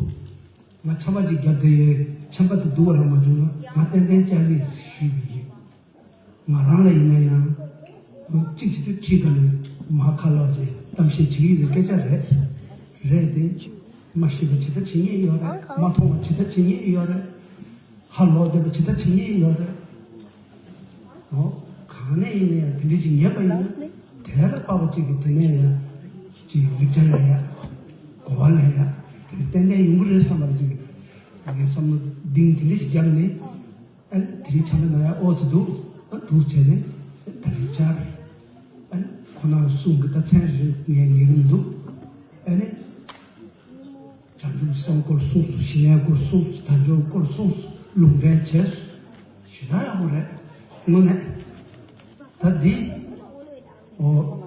ང་ཆམ་པ་ཅིག་བརྒྱབ་དེ་ཆམ་པ་དེ་འདུག་པ་རང་མ་བྱུང་ན་ང་ཏན་ཏན་བཅར་གྱི་ཞུས་པ་ཡིན། ང་རང་ལ་ཡིན་ན་ཡང་། གཅིག་བྱེད་དུས་གཅིག་ག་ནས་མ་ཁ་ལོག་ཅིག་གཏམ་བཤད་བྱེད་ཀྱི་ཡོད་པའི་སྐད་ཆ་རེད། རེད་དེ། མ་ཤེས་པ་ཇི་ལྟར་བྱེད་ཉེན་ཡོད་རེད། མ་མཐོང་བ་ཇི་ལྟར་བྱེད་ཉེན་ཡོད་རེད། ཧ་ལོག་བསྡད་པ་ཇི་ལྟར་བྱེད་ཉེན་ཡོད་རེད། འོ། གང་ནས་ཡིན་ན་ཡང་དེ་འདྲ་ཅིག་ཉན་པ་ཡིན་ན་དེ་ལ་དཔག་པ་ཅིག་གིས་དེ་ནས་ཡང་ཅིག་ལེགས་ཆ་ལེན་ཡ། གོ་བ་ལེན་ཡ། དེ་ནི་ཏན་ཏན་ཡོང་གི་རེད་བསམ་པ་ཅིག་ངས་བསམ་བློ་གཏིང་དེ་འདྲ་ཞིག་བརྒྱབ་ནས། ཨ་ནི་དེ་རིང་ཆམ་པའི་ནང་ཡང་ཨོ་ཙི་འདུག་ཨ་འདུག་བྱས་ནས། ད་རེས་བཅར། ཨ་ནི་ཁོང་རྣམ་གསུམ་གྱི་ད་མཚན་རེ་ངས་ངེས་ཀྱི་མི་འདུག་ཨ་ནི། བྱང་ཆུབ་སེམས་སྐོར་གསུངས་སོ། ཞི་གནས་སྐོར་གསུངས་སོ། དལ་འབྱོར་སྐོར་གསུངས་སོ། ལུང་འདྲེན་བྱས་སོ། ཞེ་དྲག་ཡག་པོ་རེད། དངོས་གནས། ད་འདི། ཨོ།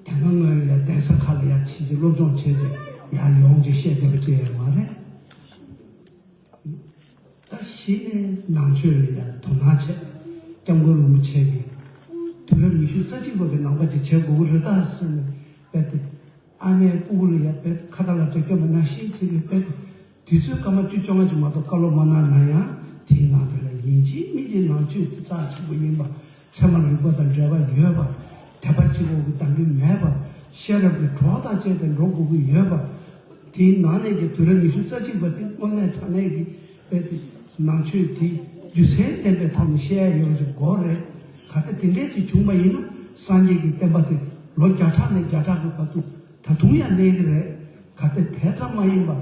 དེ་སྔ་སྔོན་ལ་ཡ་གདན་ས་ཁག་ལ་ཡ་ཕྱིན་ཅིག་སློབ་སྦྱོང་བྱས་ཏེ་ཡ་ཡོང་ཅིག་བཤད་བསྡད་པ་ཅིག་ཡོད་མ་རེད། ད་གཞི་ནས་ནང་ཆོས་ལ་ཡ་དོ་སྣང་བྱས། སྐྱབས་མགོན་རིན་པོ་ཆེ་གིས་དུས་རབས་ཉི་ཤུ་རྩ་གཅིག་པ་གི་ནང་པ་ཅིག་བྱེད་དགོས་ཀྱི་རེད་ད་ཟེར་ནས་དཔེ་དེ། ཨ་མའི་སྤུ་གུ་ལ་ཡ་དཔེ་ཁ་ཏ་ལ་སྤྲད་སྐྱོན་པ་ནང་བཞིན་བྱེད་ཀྱི་དཔེ་དེ། དུས་ཚོད་སྐར་མ་བཅུ་བཅོ་ལྔ་ཅིག་མ་གཏོགས་བཀའ་སློབ་མ་གནང་ན་ཡང་དེའི་ནང་དེ་ལ་ཡིན་གཅིག་མིན་གཅིག་ནང་ཆོས་དེ་རྩ་ཆེན་པོ་ཡིན་པ། ཚད་མ་རིག་པ་དང་འབྲེལ་བ་ཡོད་པ། དད་པ་གཅིག་པོ་གི་གདམས་ངན་མེད་པ། ཤེས་རབ་ཀྱི་གྲོགས་དང་བཅས་ཏེ་འགྲོ་དགོས་ཀྱི་ཡོད་པ། དེའི་ནང་ནས་ཀྱི་དུས་རབས་ཉི་ཤུ་རྩ་གཅིག་པ་དེ་དངོས་གནས་དྲང་གནས་ཀྱི་དཔེ་དེ་ནང་ཆོས་དེ་རྒྱུ་མཚན་ལྡན་པའི་ཐོག་ནས་བཤད་ཡ་ཡོད་པ་ཅིག་དགོས་རེད། གལ་ཏེ་དེ་འདྲས་ཅིག་བྱུང་པ་ཡིན་ན་སངས་རྒྱས་ཀྱི་བསྟན་པ་དེ་ལོ་བརྒྱ་ཕྲག་ནས་བརྒྱ་ཕྲག་གི་བར་དུ་ད་དུང་ཡང་གནས་ཀྱི་རེད། གལ་ཏེ་དེ་ཙམ་མ་ཡིན་པར་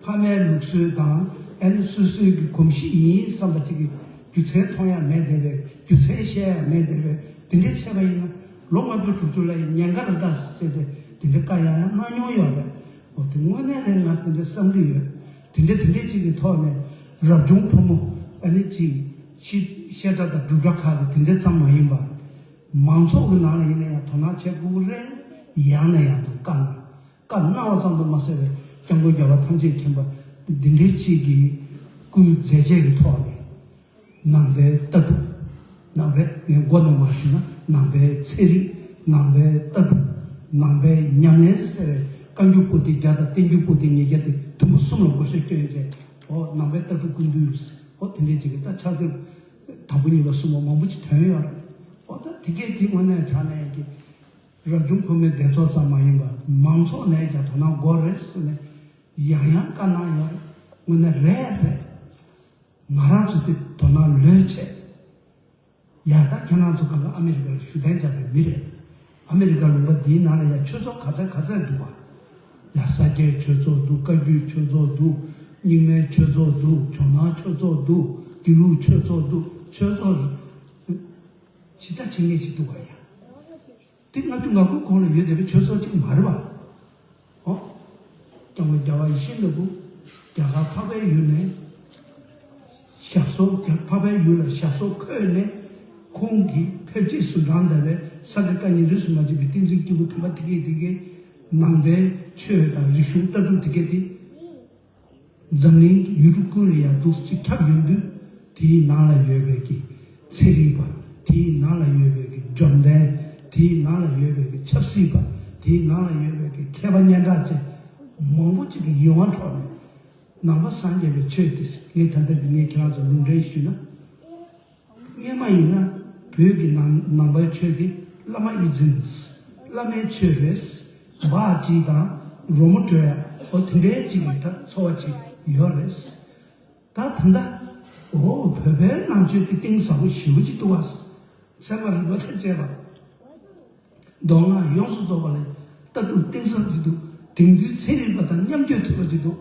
ཕ་མའི་ལུགས་སྲོལ་དང་ཨ་ནི་སོ་སོའི་གི་གོམས་གཤིས་ཡིན་བསམ་པ་ཅིག་གི་རྒྱུ་མཚན་མཐོང་ཡ་མེད་བསྡད་པའི་རྒྱུ་མཚན་བཤད་ཡ་མེད་བསྡད་པའི་དེ་འདྲས་བྱས་པ་ཡིན་ན་ལོ་ལྔ་བཅུ་དྲུག་ཅུ་ལ་ཡང་ཉེན་ཁ་རེད་ད་ཟེར་ཏེ་དེ་འདྲས་བཀའ་ཡང་ཡང་གནང་མྱོང་ཡོད་རེད། འོ་དེ་དངོས་གནས་རེད་ང་དེ་འདྲས་བསམ་གི་ཡོད། དེ་འདྲས་དེ་འདྲས་ཅིག་གི་ཐོག་ནས་རབ་བྱུང་ཕོ་མོ་ཨ་ནི་ཅིག་ཤི་བཤད་གྲྭ་དང་སྒྲུབ་གྲྭ་ཁག་གི་དེ་འདྲས་ཙམ་མ་ཡིན་པར་མང་ཚོགས་ཀྱི་ནང་ལ་ཡིན་ན་ཡང་དོ་སྣང་བྱེད་དགོས་ཀྱི་རེད། ཡང་ནས་ཡང་དུ་བཀའ་གནང་། བཀའ་གནང་བ་ཙམ་དུ་མ་ཟད་པའི་སྐྱབས་མགོན་རྒྱལ་བ་ཐམས་ཅད་མཁྱེན་པ་འདི་འདྲའི་གཅིག་གིས་སྐུའི་མཛད་རྗེས་ཀྱི་ཐོག་ནས་ནང་པའི་ལྟ་གྲུབ། ནང་པའི་ངས་མགོ་ནས་མར་ཞུས་ན་ནང་པའི་ཚན་རིག་ནང་པའི་ལྟ་གྲུབ། ནང་པའི་ཉམས་ལེན་ཟེར་བའི་བཀའ་འགྱུར་པོ་ཏི་བརྒྱ་དང་བསྟན་འགྱུར་པོ་ཏི་ཉིས་བརྒྱ་དེ་དུམ་བུ་གསུམ་ལ་བགོ་བཤའ་བསྐྱོན་བྱས། འོ་ནང་པའི་ལྟ་གྲུབ་ཀུན་འདུས། འོ་དེ་འདྲའི་གཅིག་གིས་ད་ཕྱག་དེབ་དང་པོ་གཉིས་པ་གསུམ་པ་མང་པོ་ཅིག་ཐོན་ཡོད་རེད། འོ་ད་དེ་གས་དེ་དངོས་གནས་དྲང་གནས་ཀྱི་རབ་བྱུང་ཕོ་མོའི་སྡེ་ཚོགས་ཙམ་མ་ཡིན་པར་མང་ཚོགས་ནས་ཀྱང་དོ་སྣང་དགོས་རེད་ཟེར་ནས་ཡང་ཡང་བཀའ་གནང་ཡོད་རེད། དངོས་གནས་རེད་རེད། ང་རང་ཚོ་དེ་དོ་སྣང་ལོས་བྱས། ཡ་ད་ཁྱེད་རང་ཚོ་གང་ག་ཨ་མི་རི་ཀ་ལ་བཞུགས་གདན་འཇགས་པའི་མི་རེད། ཨ་མི་རི་ཀ་ལུང་པ་འདིའི་ནང་ལ་ཡ་ཆོས་ཚོགས་ག་ཚད་ག་ཚད་འདུག་བ། ཡ་ས་སྐྱའི་ཆོས་ཚོགས་འདུག་བཀའ་བརྒྱུད་ཆོས་ཚོགས་འདུག་རྙིང་མའི་ཆོས་ཚོགས་འདུག་ཇོ་ནང་ཆོས་ཚོགས་འདུག་དགེ་ལུགས་ཆོས་ཚོགས་འདུག་ཆོས་ཚོགས་ཇི་ལྟ་ཇི་སྙེད་ཅིག་འདུག་བ་ཡ། དེ་ལྔ་བཅུ་ང་དགུའི་གོང་ལ་ཡོད་བསྡད་པའི་ཆོས་ཚོགས་གཅིག་མ་རེད་བ། ཨོ། སྐྱབས་མགོན་རྒྱལ་བ་ཡིད་བཞིན་ནོར་བུ་རྒྱ་གར་འཕགས་པའི་ཡུལ་ནས་ཞབས་སོར་རྒྱ་འཕགས་པའི་ཡུལ་ལ་ཞབས་སོར་འཁོད་ནས་ཁོང་གིས་ཕེབས་རྗེས་སུ་འབྲངས་བསྡད་པའི་ས་དགེ་བཀའ་རྙིང་རིས་སུ་མ་ཆད་པའི་བསྟན་འཛིན་སྐྱེས་བུ་དམ་པ་དེ་གས་དེ་གས་ནང་པའི་ཆོས་དང་རིག་གཞུང་ལྟ་གྲུབ་དེ་གས་དེ། འཛམ་གླིང་ཡུལ་གྲུ་ཀུན་ལ་ཡང་འདུག་སེ་ཅིག་ཁྱབ་ཡོང་དུས་དེའི་ནང་ལ་ཡོད་པའི་གི་ཚན་རིག་པ། དེའི་ནང་ལ་ཡོད་པའི་གི་འབྱོར་ལྡན། དེའི་ནང་ལ་ཡོད་པའི་གི་ཆབ་སྲིད་པ། དེའི་ནང་ལ་ཡོད་པའི་གི་མཁས་པ་སྙན་གྲགས་ཅན་མང་པོ་ཅིག་གི་ཡིད་དབང་འཕྲོག་ནས་ནང་པ་སངས་རྒྱས་པའི་ཆོས་དེ་ངས་ད་ལྟ་གི་ངས་ཁྱེད་རང་ཚོ་ལུང་འདྲེན་ཞུས་ན། སྔོན་མ་ཡིན་ན་བོད་ཀྱི་ནང་ནང་པའི་ཆོས་དེ་བླ་མ་ཨི་ཛིན། བླ་མའི་ཆོས་རེད། འབའ་ཅིག་དང་རོལ་མོ་དཀྲོལ་ཡ་འོ་དེ་འདྲའི་ཅིག་གི་ད་འཚོ་བ་ཅིག་ཡོད་རེད། ད་ད་ལྟ་འོ་བོད་པའི་ནང་ཆོས་དེ་གཏིང་ཟབ་པོ་ཞེ་པོ་ཅིག་འདུག་བ། ཚད་མ་རིག་པ་དང་བཅས་པ། མདོ་སྔགས་ཡོངས་སུ་རྫོགས་པ་ལ་ལྟ་གྲུབ་གཏིང་ཟབ་ཅིག་འདུག་དེང་དུས་ཚན་རིག་པ་དང་མཉམ་སྐྱོད་ཐུབ་པ་ཅིག་འདུག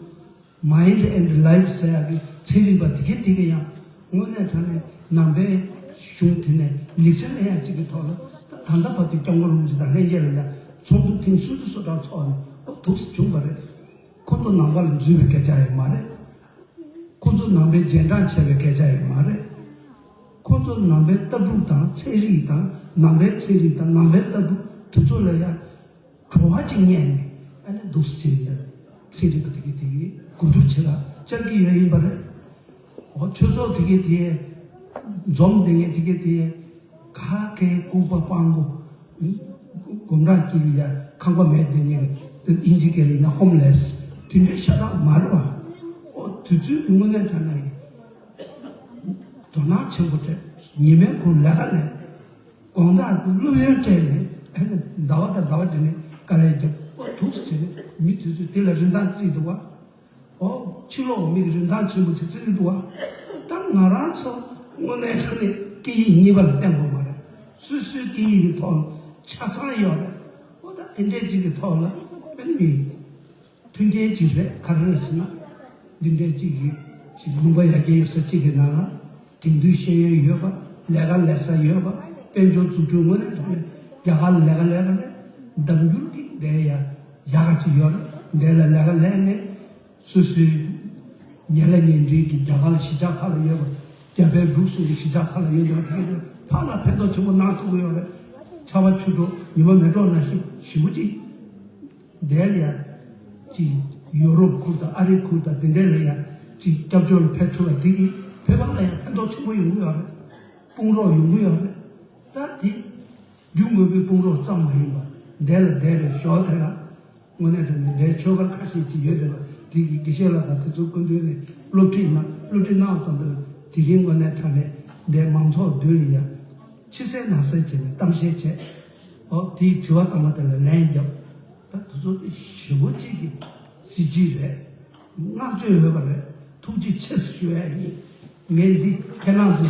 Mind and Life ཟེར་ཡག་གི་ཚན་རིག་པ་དེ་གས་དེ་གས་ཡང་དངོས་གནས་དྲང་གནས་ནང་པའི་གཞུང་དེ་ནས་ལེགས་ཆ་ལེན་ཡག་ཅིག་གི་ཐོག་ལ་ད་ད་ལྟ་བར་དུ་སྐྱབས་མགོན་རིན་པོ་ཆེ་དང་ལྷན་རྒྱས་ལ་ཡང་ཚོགས་འདུ་ཐེངས་སུམ་ཅུ་སོ་གྲངས་ཚོགས་ནས་འོ་འདུག་སེ་བྱུང་བ་རེད། ཁོ་ཚོ་ནང་པ་ལ་འཛུལ་བའི་སྐད་ཆ་ཡང་མ་རེད། ཁོ་ཚོ་ནང་པའི་རྗེས་འབྲང་བྱས་པའི་སྐད་ཆ་ཡང་མ་རེད། ཁོ་ཚོ་ནང་པའི་ལྟ་གྲུབ་དང་ཚན་རིག་དང་ནང་པའི་ཚན་རིག་དང་ནང་པའི་ལྟ་གྲུབ་དེ་ཚོ་ལ་ཡང་བྲོ་བ་ཅིག་རྙེད་ནས་ཨ་ནི་འདུག་སེ་བྱས་ནས་ཚན་རིག་པ་དེ་གས་དེ་གས་གོ་བསྡུར་བྱེད་ལ་བཅར་གྱི་ཡོད་ཡིན་པ་རེད། འོ་ཆོས་ཚོགས་དེ་གས་དེ་འཛོམས་བསྡད་མཁན་དེ་གས་དེ་ག་གེ་ལྐུགས་པ་སྤྲང་པོ། དགོང་དག་དཀྱིལ་ལ་ཡ་ཁང་པ་མེད་དེ་ནས་ཨིན་ཇི་སྐད་ལ་ཡིན་ན་ཧོམ་ལེས་དེ་འདྲའི་ཤ་སྟག་མ་རེད་བ། ཨོ་དུས་ཚོད་ཀྱི་དངོས་གནས་དྲང་གནས་ཀྱི་དོ་སྣང་ཆེན་པོ་སྤྲད། ཉི་མའི་གུང་ལས་ཀ་ལས། དགོང་དག་ཏུ་སློབ་ཡོན་སྤྲད་ནས་ཨ་ནི་ཟླ་བ་དང་ཟླ་བ་དེ་ནས་དཀའ་ལས་བརྒྱབ། ཨོ་འདུག་སེ་བྱས་ནས་མི་དུས་ཚོད་དེ་ལ་རིན་ཐང་བརྩིས་འདུག་བ། ཨོ། ཕྱི་ལོགས་མིག་རིན་ཐང་ཆེན་པོ་ཅིག་བརྩི་གི་འདུག་བ། ད་ང་རང་ཚོ་དངོས་གནས་དྲང་གནས་སྐད་ཡིག་གཉིས་པ་ལ་བརྟེན་དགོས་མ་རེད། སོ་སོའི་སྐད་ཡིག་གི་ཐོག་ལ་ཆ་ཚང་ཡོད་རེད། ཨོ་ད་དེ་འདྲས་ཅིག་གི་ཐོག་ལ་ཨ་ནི་མཐུན་རྐྱེན་ཅིག་རེད། ག་རེ་རེད་ཟེར་ན། འདི་འདྲས་ཅིག་གི་ཅིག་ལུང་པ་ཡར་རྒྱས་ཡོད་ས་ཅིག་གི་ནང་ལ་དེང་དུས་ཤེས་ཡོན་ཡོད་པ། ལས་ཀ་ལས་ས་ཡོད་པ། དཔལ་འབྱོར་འཛུགས་སྐྲུན་དངོས་གནས་དྲང་གནས་རྒྱ་གར་ལ་ལས་ཀ་ལས་པ་ལས་འདེམས་འགྱུར་གྱི་འདས་ཡ་ཡག་ག་ཅིག་ཡོད་རེད། འདས་ལ་ལས་ཀ་ལས་ནས་སོ་སོའི་ཉེ་ལ་ཉེ་འབྲེལ་གྱི་རྒྱ་གར་གཞིས་ཆགས་ཁག་ལ་ཡོད་པ། རྒྱ་བལ་འབྲུག་གསུམ་གྱི་གཞིས་ཆགས་ཁག་ལ་ཡོད་པ་དེ་གས་ཕར་ལ་ཕན་ཐོགས་ཆེན་པོ་གནང་ཐུབ་ཀྱི་ཡོད་རེད། ཆར་པ་ཆུ་དྲོ་ཉི་མ་མེ་ཏོག་ནང་བཞིན་ཞེ་པོ་ཅིག་འདས་ལ་ཡ་ཅིག་ཡོ་རོབ་ཁུལ་དང་ཨ་རི་ཁུལ་དང་དེ་འདྲས་ལ་ཡ་ཅིག་སྐྱབས་བཅོལ་ཕེབས་ཐུབ་པ་དེ་གིས་བོད་པ་ལ་ཡ་ཕན་ཐོགས་ཆེན་པོ་ཡོང་གི་ཡོད་རེད། དཔུང་རོགས་ཡོང་གི་ཡོད་རེད། ད་དེ་རྒྱུ་དངོས་པོའི་དཔུང་རོགས་ཙམ་མ་ཡིན་པར་འདས་ལ་འདས་པའི་ཞོར་དེ་ལ་དངོས་གནས་དྲང་གནས་འདས་ཆོས་སྒར་ཁ་ཤས་ཅིག་ཡོད་བསྡད་པ་དེ་གིས་དགེ་བཤེས་ལགས་དང་དེ་ཚོའི་སྐུ་མདུན་ནས་སློབ་ཁྲིད་གནང་སློབ་ཁྲིད་གནང་བ་ཙམ་དུ་དེ་རིང་དངོས་གནས་དྲང་གནས་འདས་མང་ཚོགས་མདུན་ལ་ཡ་ཕྱི་གསལ་ནང་གསལ་བྱས་ནས་གཏམ་བཤད་བྱས། ཨོ་དེའི་དྲི་བ་བཏང་བ་དེ་ལ་ལན་བརྒྱབ། ད་དེ་ཚོ་དེ་ཞེ་པོ་ཅིག་གི་གཟི་བརྗིད་རེད། བསྔགས་བརྗོད་ཡོད་པ་རེད། ཐུགས་རྗེ་ཆེ་ཞུ་ཡ་ཡིན། ངས་འདི་ཁྱེད་རང་ཚོ་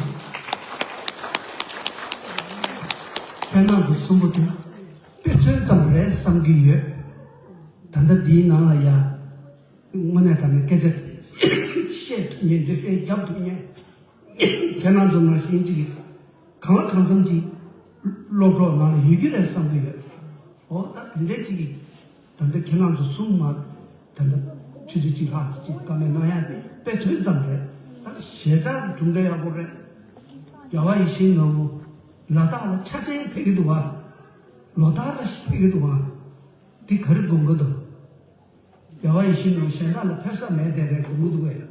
ཁྱེད་རང་ཚོ་གསུམ་པོ་དེ་དཔེ་མཚོན་ཙམ་རེད་བསམ་གྱི་ཡོད། ད་ལྟ་འདིའི་ནང་ལ་ཡ་དངོས་གནས་དྲང་གནས་སྐད་ཆ་བཤད་ཐུབ་མཁན་འགྲེལ་བཤད་རྒྱབ་ཐུབ་མཁན་ཁྱེད་རང་ཚོ་ནང་བཞིན་ཅིག་གང་ལ་གང་འཚམ་ཅིག་སློབ་གྲོགས་ནང་ལ་ཡོད་ཀྱི་རེད་བསམ་གྱི་ཡོད། འོ་ད་དེ་འདྲས་ཅིག་གིས་ད་ལྟ་ཁྱེད་རང་ཚོ་གསུམ་མ་ད་ལྟ་ཆུ་ཚོད་གཅིག་ལྷག་ཙམ་ཅིག་བཀའ་མོལ་གནང་ཡ་དེ་དཔེ་མཚོན་ཙམ་རེད། ད་ཞེ་དྲག་གི་གྲུབ་འབྲས་ཡག་པོ་རེད། རྒྱལ་བ་ཡིད་བཞིན་ནོར་བུ་ལ་དྭགས་ལ་ཆ་ཅན་ཕེབས་ཀྱི་འདུག་བ། ལོ་ལྟར་ལ་ཕེབས་ཀྱི་འདུག་བ། འདི་ག་རེ་དགོངས་ཀྱི་འདུག་རྒྱལ་བ་ཡིད་བཞིན་ནོར་བུ་གཞན་དག་ལ་ཕེབས་ས་མེད་དེ་རེད་དགོངས་ཀྱི་འདུག་གས།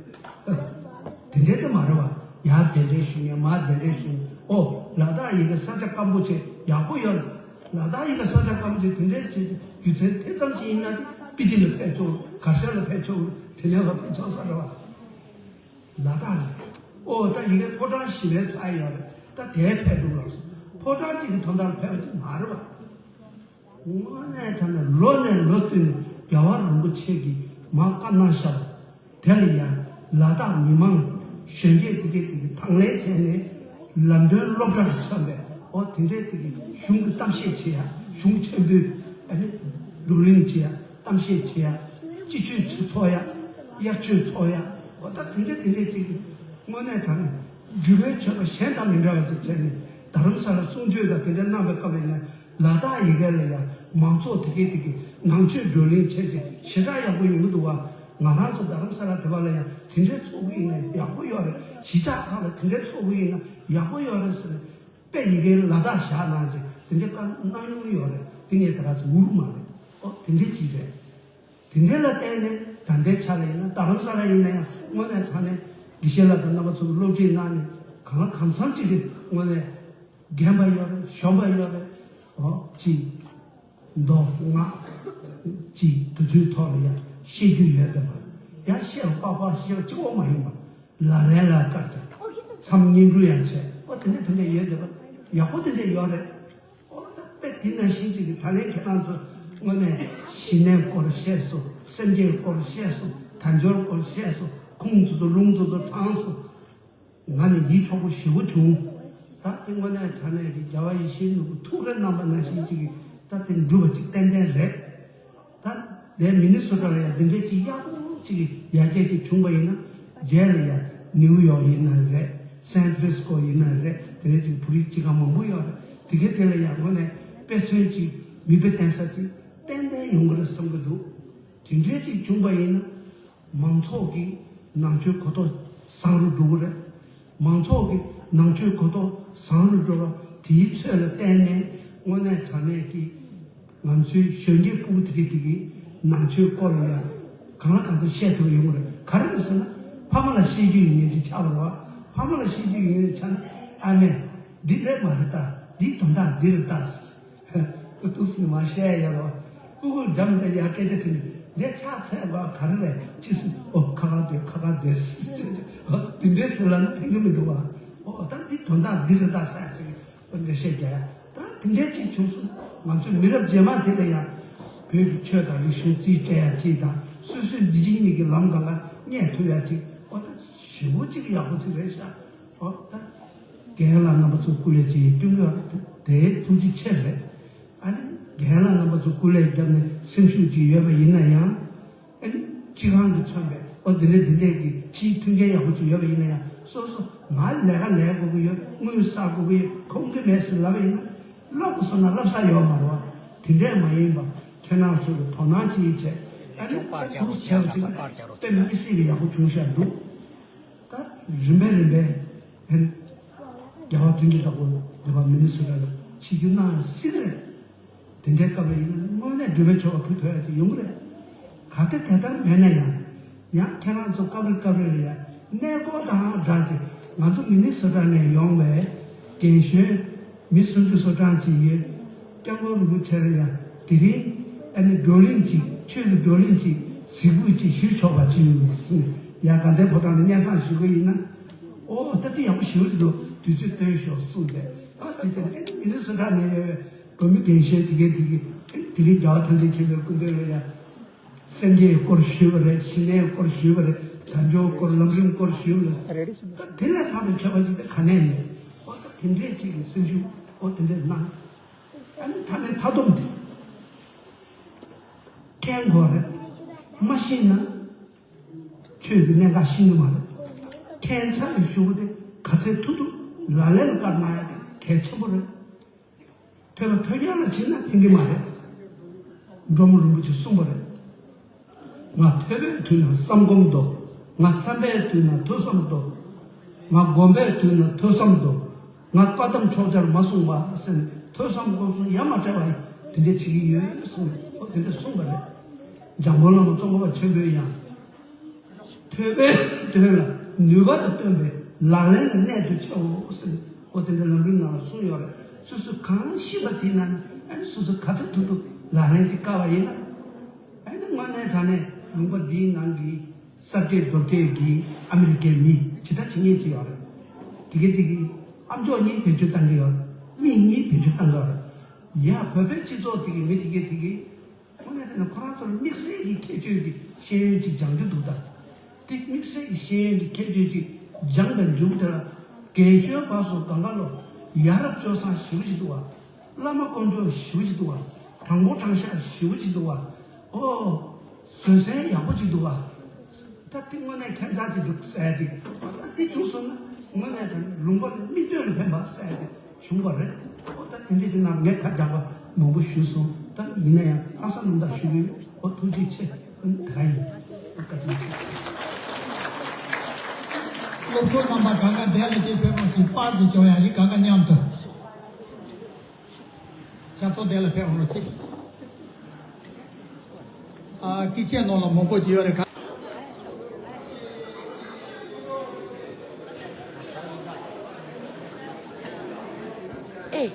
དེ་འདྲའི་དེ་མ་རེད་བ། ཡར་དེ་འདྲའི་ཞུ་ངས་མར་དེ་འདྲའི་ཞུ་ངས་ཨོ་ལ་དྭགས་ཡི་གེ་ས་ཆ་སྐམ་པོ་བྱས་ཡག་པོ་ཡོད། ལ་དྭགས་ཡི་གེ་ས་ཆ་སྐམ་པོ་བྱས་དེ་འདྲའི་བྱས་རྒྱུ་མཚན་དེ་ཙམ་ཅིག་ཡིན་ན་སྤི་ཏི་ལ་ཕེབས་ཆོག་གར་ཞ་ལ་ཕེབས་ཆོག་དེ་ནས་ལ་ཕེབས་ཆོག་ས་རེད་བ། ལ་དྭགས་ལ། ཨོ་ད་ཡི་གེ་ཕོ་བྲང་ཞི་བའི་ཚལ་ཡོད་རེད། ད་དེའི་ཕེབས་འགྲོ་བར་སོང་ཕོ་བྲང་གཅིག་གི་དོན་དག་ལ་ཕེབས་པ་ཅིག་མ་རེད་བ། དངོས་གནས་དྲང་གནས་ལོ་ནས་ལོ་བསྟུད་ནས་རྒྱལ་བ་རིན་པོ་ཆེ་གིས་མར་བཀའ་གནང་བཞག་པ་དེ་ལ་ཡང་ལ་དྭགས་མི་མང་གཞོན་སྐྱེས་དེ་གས་དེ་གས་དང་ལེན་བྱས་ནས་ལམ་སྟོན་སློབ་གྲྭ་གི་མཚོན་པའི་ཨོ་དེ་འདྲའི་དེ་གས་གཞུང་གི་གཏམ་བཤད་བྱེད་ཡ་གཞུང་ཆེན་པོའི་ཨ་ནི་བགྲོ་གླེང་བྱེད་ཡ་གཏམ་བཤད་བྱེད་ཡ་སྤྱི་ཆོས་ཚོགས་ཡ་དབྱར་ཆོས་ཚོགས་ཡ་ཨོ་ད་དེ་འདྲའི་དེ་འདྲའི་ཅིག་དངོས་གནས་དྲང་གནས་འབྲུག་པའི་ཆོས་པ་གཞན་དང་མི་འདྲ་བ་ཅིག་བྱས་ནས་རྡ་རམ་ས་ལ་གསུང་ཆོས་དང་དེ་འདྲ་གནང་བའི་སྐབས་ཡིན་ན། ལ་དྭགས་ཡི་གེ་ལ་ཡང་མང་ཚོགས་དེ་གས་དེ་གས་ནང་ཆོས་བགྲོ་གླེང་བྱས་རྗེས་ཞེ་དྲག་ཡག་པོ་ཡོང་གི་འདུག་བ། ང་རང་ཚོ་རྡ་རམ་ས་ལ་དེ་བ་ལ་ཡང་དེ་འདྲའི་ཚོགས་ཀྱི་ཡིན་ན་ཡག་པོ་ཡོད་རེད། གཞིས་ཆགས་ཁག་ལ་དེ་འདྲའི་ཚོགས་ཀྱི་ཡིན་ན་ཡག་པོ་ཡོད་རེད་ཟེར་ནས་དཔེ་ཡི་གེ་ལ་དྭགས་བཞག་གནང་རྗེས་དེ་འདྲའི་བཀའ་གནང་མྱོང་ཡོད་རེད། དེ་ངས་དེ་ག་ཚོད་འུར་མ་རེད། ཨོ་དེ་འདྲའི་ཅིག་རེད། དེ་འདྲའི་ལ་བརྟེན་ནས་ད་ལྟའི་ཆ་ལ་ཡིན་ན་རྡ་རམ་ས་ལ་ཡིན་ན་ཡང་དངོས་གནས་དྲང་གནས་དགེ་བཤེས་ལགས་དང་རྣམ་པ་ཚོ་གི་སློབ་ཁྲིད་གནང་ནས་གང་ལ་གང་འཚམ་ཅིག་གི་དངོས་གནས། རྒན་པ་ཡོད་རེད། གཞོན་པ་ཡོད་རེད། འོ་ཅིག་མདོ་སྔགས་ཅིག་དེ་ཚོའི་ཐོག་ལ་ཡང་བཤད་རྒྱུ་ཡོད་བསྡད་པ། ཡང་བཤད་པ་པག་པག་བཤད་པ་གཅིག་པོ་མ་ཡིན་པ་ལག་ལེན་ལ་བཀར་ཀྱང་མཚམས་བསྙེན་སྒྲུབ་ཡང་བྱས་པ་དེ་འདྲ་དེ་འདྲ་ཡོད་བསྡད་པ་ཡག་པོ་དེ་འདྲ་ཡོད་རེད། འོ་ད་དཔེ་དེ་ནང་བཞིན་ཅིག་གི་ད་ལན་ཁྱེད་རང་ཚོ་དངོས་གནས་ཞི་གནས་སྐོར་བཤད་སོང་། སེམས་བསྐྱེད་སྐོར་བཤད་སོང་། དལ་འབྱོར་སྐོར་བཤད་སོང་། ཁུངས་དེ་ཚོ་ལུང་དེ་ཚོ་དྲངས་སོང་། ང་ནི་ཡིད་འཕྲོག་པོ་ཞེ་པོ་བྱུང་། ད་དེ་དངོས་གནས་དྲང་གནས་ཀྱི་རྒྱལ་བ་ཡིད་བཞིན་ནོར་བུ་ཐུགས་རེ་གནང་པ་ནང་བཞིན་ཅིག་གིས་ད་དེ་འགྲུབ་པ་ཅིག་ཏན་ཏན་རེད། ད་དེ་མི་ནི་སོ་ཊ་ལ་ཡང་འདི་འདྲའི་ཅིག་ཡག་པོ་ཅིག་གི་ཡར་རྒྱས་ཅིག་བྱུང་པ་ཡིན་ན་རྗེས་ལ་ཡང་ནིའུ་ཡོག་ཡིན་ན་རེད། སན་ཕ་རན་སི་ཀོ་ཡིན་ན་རེད། དེ་འདྲའི་ཅིག་བོད་རིགས་སྤྱི་ཁང་མང་པོ་ཡོད་རེད། དེ་གའི་དེ་ལ་ཡང་དངོས་གནས་དཔེ་མཚོན་ཅིག་མིག་དཔེ་བསྟན་ས་ཅིག་ཏན་ཏན་ཡོང་གི་རེད་བསམ་གི་འདུག་དེ་འདྲའི་ཅིག་བྱུང་པ་ཡིན་ན། མང་ཚོགས་ཀྱི་ནང་ཆོས་གོ་རྟོགས་བཟང་རུ་འགྲོ་གི་རེད། མང་ཚོགས་ཀྱི་ནང་ཆོས་གོ་རྟོགས་བཟང་རུ་འགྲོ་བ་དེའི་ཚོད་ལ་བརྟེན་ནས་དངོས་གནས་དྲང་གནས་ཀྱི་ང་ཚོའི་གཞོན་སྐྱེས་ཕྲུ་གུ་དེ་གས་དེ་གས་ནང་ཆོས་སྐོར་ལ་ཡང་གང་ལ་གང་འཚམ་བཤད་ཐུབ་ཡོང་གི་རེད། ག་རེ་རེད་ཟེར་ན་ཕ་མ་ལ་བཤད་རྒྱུ་ཡིན་ངེས་ཅིག་ཆགས་པ་རེད་བ། ཕ་མ་ལ་བཤད་རྒྱུ་ཡིན་ངེས་ཆགས་ན་ཨ་མས་འདི་རེད་མ་རེད་ད། འདིའི་དོན་དག་འདི་རེད་ད། ཏུ་སི་མ་བཤད་ཡ་རོ། ཕྲུ་གུ་འགྲམ་དེ་ཡར་སྐད་ཆ་དྲིས་ནས་འདས་ཆགས་ཚད་པ་ག་རེ་རེད་ཅི་སུ་ཨོ་ཁ་ཁ་སྡོད་ཁ་ཁ་སྡོད་ཟེར། ཨོ་དེ་འདྲའི་ཟེར་ལ་ནི་ཕན་གི་མི་འདུག་བ། ཨོ་ད་འདི་དོན་དག་འདི་རེད་ད་ཟེར་ཅིག་ཨོ་འགྲེལ་བཤད་རྒྱག་ཡ། ད་དེ་འདྲའི་ཅིག་བྱུང་སོང་། ང་ཚོའི་མི་རབས་རྗེས་མ་དེ་ལ་ཡང་བོད་ཀྱི་ཆོས་དང་རིག་གཞུང་རྩིས་སྤྲད་ཡ་ཅིག་དང་སོ་སོའི་འདི་ཅིག་ཉིད་ཀྱི་ལམ་སྒང་ལ་རྙེད་ཐུབ་ཡ་ཅིག་ཨོ་ད་ཞེ་པོ་ཅིག་ཡག་པོ་ཅིག་རེད་ཤག་ཨོ་ད། རྒན་ལགས་རྣམ་པ་ཚོ་སྐུ་ལས་ཅིག་སྐྱོན་གྱི་དེ་ཐུགས་རྗེ་ཆེ་རེད། ཨ་ནི་རྒན་ལགས་རྣམ་པ་ཚོ་སྐུ་ལས་བརྒྱབ་ནས་སེམས་ཤུགས་ཅིག་ཡོད་པ་ཡིན་ན་ཡང་། ཨ་ནི་སྤྱི་ཁང་གིས་མཚོན་པའི་ཨོ་དེ་འདྲས་དེ་འདྲས་ཀྱི་ཕྱིའི་མཐུན་རྐྱེན་ཡག་པོ་ཅིག་ཡོད་པ་ཡིན་ན་ཡང་སོ་སོ་ ང་ལས་ཀ་ལས་དགོས་ཀྱི་ཡོད། དངུལ་བསགས་དགོས་ཀྱི་ཡོད། ཁོམ་གྱི་མེད་ཟེར་ལབ་ཡིན་ན། ལབ་དགོས་བསམ་ན་ལབ་ས་ཡོད་མ་རེད་བ། དེ་འདྲས་མ་ཡིན་པ། ཁྱེད་རང་ཚོ་གི་དོ་སྣང་ཅིག་བྱས། ཨ་ནི་ཨ་ཅོག་པར་རྒྱག་རོགས་བྱས་པ་དེ་བྱས་པ་པར་རྒྱག་རོགས་དཔེ་མི་སྲིད་པའི་ཡག་པོ་བྱུང་ཤག་འདུག་ད་རིམ་པས་རིམ་པས། ཨ་ནི་རྒྱལ་བ་དོན་གྱི་བདག་པོ་འདི་པ་མི་ནི་སོ་ཊ་ལ་ཆིབས་བསྒྱུར་གནང་ཡང་སྲིད་རེད། དེ་འདྲའི་སྐབས་ལ་ཡིན་ན་དངོས་གནས་འགྲུལ་པའི་ཆོ་ག་ཕུལ་ཐུབ་ཡ་ཅིག་ཡོང་གི་རེད། གལ་ཏེ་དེ་ལྟར་མེད་ན་ཡང་། ཡང་ཁྱེད་རང་ཚོ་སྐབས་རེ་སྐབས་རེ་ལ་ཡ་གནས་སྐོར་དང་སྦྲགས་ཀྱི་ང་ཚོ་མི་ནི་སོ་ཊ་ནས་ཡོང་བའི་རྒན་གཞོན་མི་སུམ་ཅུ་སོ་གྲངས་ཅིག་ཡོད། སྐྱབས་མགོན་རིན་པོ་ཆེ་ལ་ཡ་དེ་རིང་ཨ་ནི་བགྲོ་གླེང་ཅིག་ཆོས་ཀྱི་བགྲོ་གླེང་ཅིག་གཟིགས་འབུལ་ཅིག་ཞུ་ཆོག་པ་ཅིག་ཡོང་གི་གསུངས། ཡ་དགའ་ལྡན་ཕོ་བྲང་ནས་སྙན་སེང་ཞུ་གི་ཡིན་ན། ཨོ་ད་དེ་ཡག་པོ་ཞེ་པོ་ཅིག་འདུག་དུས་ཚོད་བཏོན་ཤོག་གསུངས་ཏེ། ཨ་དེ་ཚོ་ཨ་ནི་མི་ནི་སོ་ཊ་ནས་ཡོད་པའི་བོད་མི་རྒན་གཞོན་དེ་གའི་དེ་གི་དེ་རིང་རྒྱལ་བ་ཐམས་ཅད་མཁྱེན་པའི་སྐུ་མདུན་ལ་ཡ། སེམས་བསྐྱེད་སྐོར་ཞུས་པ་རེད། ཞི་གནས་སྐོར་ཞུས་པ་རེད། དལ་འབྱོར་སྐོར་ལམ་རིམ་སྐོར་ཞུས་པ་རེད། ད་དེ་ལས་ལྷག་པའི་མཁས་པ་ཅིག་ད་ག་ནས་ཡིན། ཨོ་ད་དེ་འདྲས་ཅིག་གི་སེམས་ཤུགས་ཨོ་དེ་འདྲས་གནང་། ཨ་ནི་མཐའ་མའི་མཐའ་སྡོམ་དེ་མཁྱེན་དགོས་རེད། མ་ཤེས་ན་ཆོས་ཀྱི་གནད་འགག་ཤེས་ཀྱི་མ་རེད། མཁྱེན་ཚར་བའི་གཞུག་གུ་དེ་ག་ཚད་ཐུབ་ཐུབ་ལག་ལེན་ལ་བཀར་གནང་ཡ་དེ་གལ་ཆེན་པོ་རེད། ཐོས་པ་ཐོས་རྐྱང་ལ་བྱེད་ན་ཕན་གྱི་མ་རེད། འབྲོག་མོ་རིན་པོ་ཆེས་གསུངས་པ་རེད། ང་ཐོས་པའི་དུས་ན་བསམ་སྒོམ་མདོ། ང་བསམ་པའི་དུས་ན་ཐོས་བསམ་མདོ། ང་སྒོམ་པའི་དུས་ན་ཐོས་བསམ་མདོ། ང་བཀའ་གདམས་ཕྱོགས་ཆར་མ་གསུངས་པ་ཟེར་ནས་ཐོས་བསམ་སྒོམ་གསུམ་ཡ་མ་བྲལ་བ་ཡིན། དེ་འདྲ་བྱེད་ཀྱི་ཡོད་གསུངས། ཨོ་དེ་འདྲ་གསུངས་པ་རེད། འཇམ་མགོན་བླ་མ་ཙོང་ཁ་པ་ཆེན་པོས་ཡང་། ཐོས་པའི་དོན་ལ་ནུས་པ་དང་བསྟུན་པའི་ལག་ལེན་ལ་གནད་དུ་བྱའོ་ཟེར། ཨོ་དེ་འདྲ་ལམ་རིམ་ནང་ལ་གསུངས་ཡོད་རེད། སོ་སོས་གང་ཤེས་པ་དེ་ན་ཨ་ནི་སོ་སོ་ག་ཚོད་ཐུབ་ཐུབ་ལག་ལེན་ཅིག་བཀལ་བ་ཡིན་ན། ཨ་ནི་དངོས་གནས་དྲང་གནས་ལུང་པ་འདིའི་ནང་གི་གསར་སྐྱེས་མདོ་སྐྱེས་ཀྱི་ཨ་མི་རི་ཀའི་མི་ཇི་ལྟར་བྱེད་མཁན་ཅིག་ཡོད་རེད། དེ་གི་དེ་གི་ཨ་མཆོག་གཉིས་བེད་སྤྱོད་བཏང་གི་ཡོད་རེད། མི་གཉིས་བེད་སྤྱོད་བཏང་གི་ཡོད་རེད། ཡ་བོད་པའི་སྤྱི་ཚོགས་དེ་གི་མི་དེ་གི་དེ་གི། དངོས་གནས་དྲང་གནས་ཁོ་རང་ཚོར་དམིགས་བསལ་གྱི་ཁྱད་ཆོས་ཀྱི་ཤེས་ཡོན་ཅིག་སྦྱང་རྒྱུ་འདུག་ད། དེ་དམིགས་བསལ་གྱི་ཤེས་ཡོན་གྱི་ཁྱད་ཆོས་ཅིག་སྦྱངས་པའི་མཇུག་དེ་ལ་རྒན་གཞོན་བར་སོགས་གང་ག་ལོ་ཡ་རབས་སྤྱོད་བཟང་ཞེ་པོ་ཅིག་འདུག་བ། བླ་མ་དཀོན་མཆོག་ཞེ་པོ་ཅིག་འདུག་བ། དྲང་པོ་དྲང་བཞག་ཞེ་པོ་ཅིག་འདུག་བ། ཨོ། བཟོད་བསྲན་ཡག་པོ་ཅིག་འདུག་བ། ད་དེ་དངོས་གནས་ཁྱད་མཚར་ཅིག་འདུག་ཟེར་ཅིག་ཨ་དེ་བྱུང་སོང་ན་དངོས་གནས་དྲང་གནས་ལུང་པ་ལ་མིག་ལྟོས་ལ་ཕན་པ་ཟེར་ཅིག་བྱུང་བ་རེད། ཨོ་ད་དེ་འདྲ་ཅིག་ནང་ངས་ཁ་རྒྱག་པ་མང་པོ་ཞུས་སོང་། ད་ཡིན་ན་ཡང་ལྷག་བསམ་རྣམ་དག་ཞུ་གི་ཡོད། ཨོ་ཐུགས་རྗེ་ཆེ། ཨ་ནི་ད་ག་ཡིན། ཨ་བཀའ་དྲིན་ཆེ། སློབ་ཕྲུག་རྣམ་པ་གང་ག་དེ་ལ་ཅིག་ཕེབས་རོགས་ཞེས་པར་ཅིག་སྐྱོན་ཡ་ཡིན། གང་ག་མཉམ་དུ། ཕྱག་ཚོ་དེ་ལ་ཕེབས་རོགས་གྱིས། ཨ་ཀི་ཆེན་ནང་ལ་མང་པོ་ཅིག་ཡོད་རེད་ཁ། ཨེ།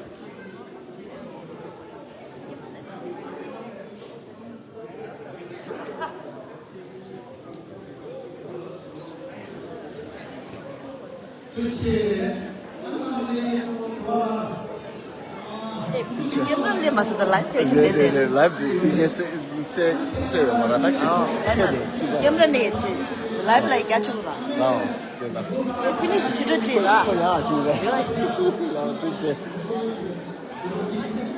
ཀེམ་ར་ལས་མ་ཟད་ལའིབ་སྟེ་རེད་རེད་རེད། ལའིབ་དེ་དེ་ངས་སེ་སེ་སེ་ཡོང་མ་ར་ད་ཀེམ་ར་ནས་ཀེམ་ར་ནས་ལའིབ་ལ་རྒྱ་ཆུང་ར། ལའོ་ཅེ་ད། ཕི་ནིཤ་ཆུ་ཏྲ་ཅེ་ར། ཁོ་ཡ་ཆུང་ར། ལའོ་ཐུགས་རྗེ་ཆེ།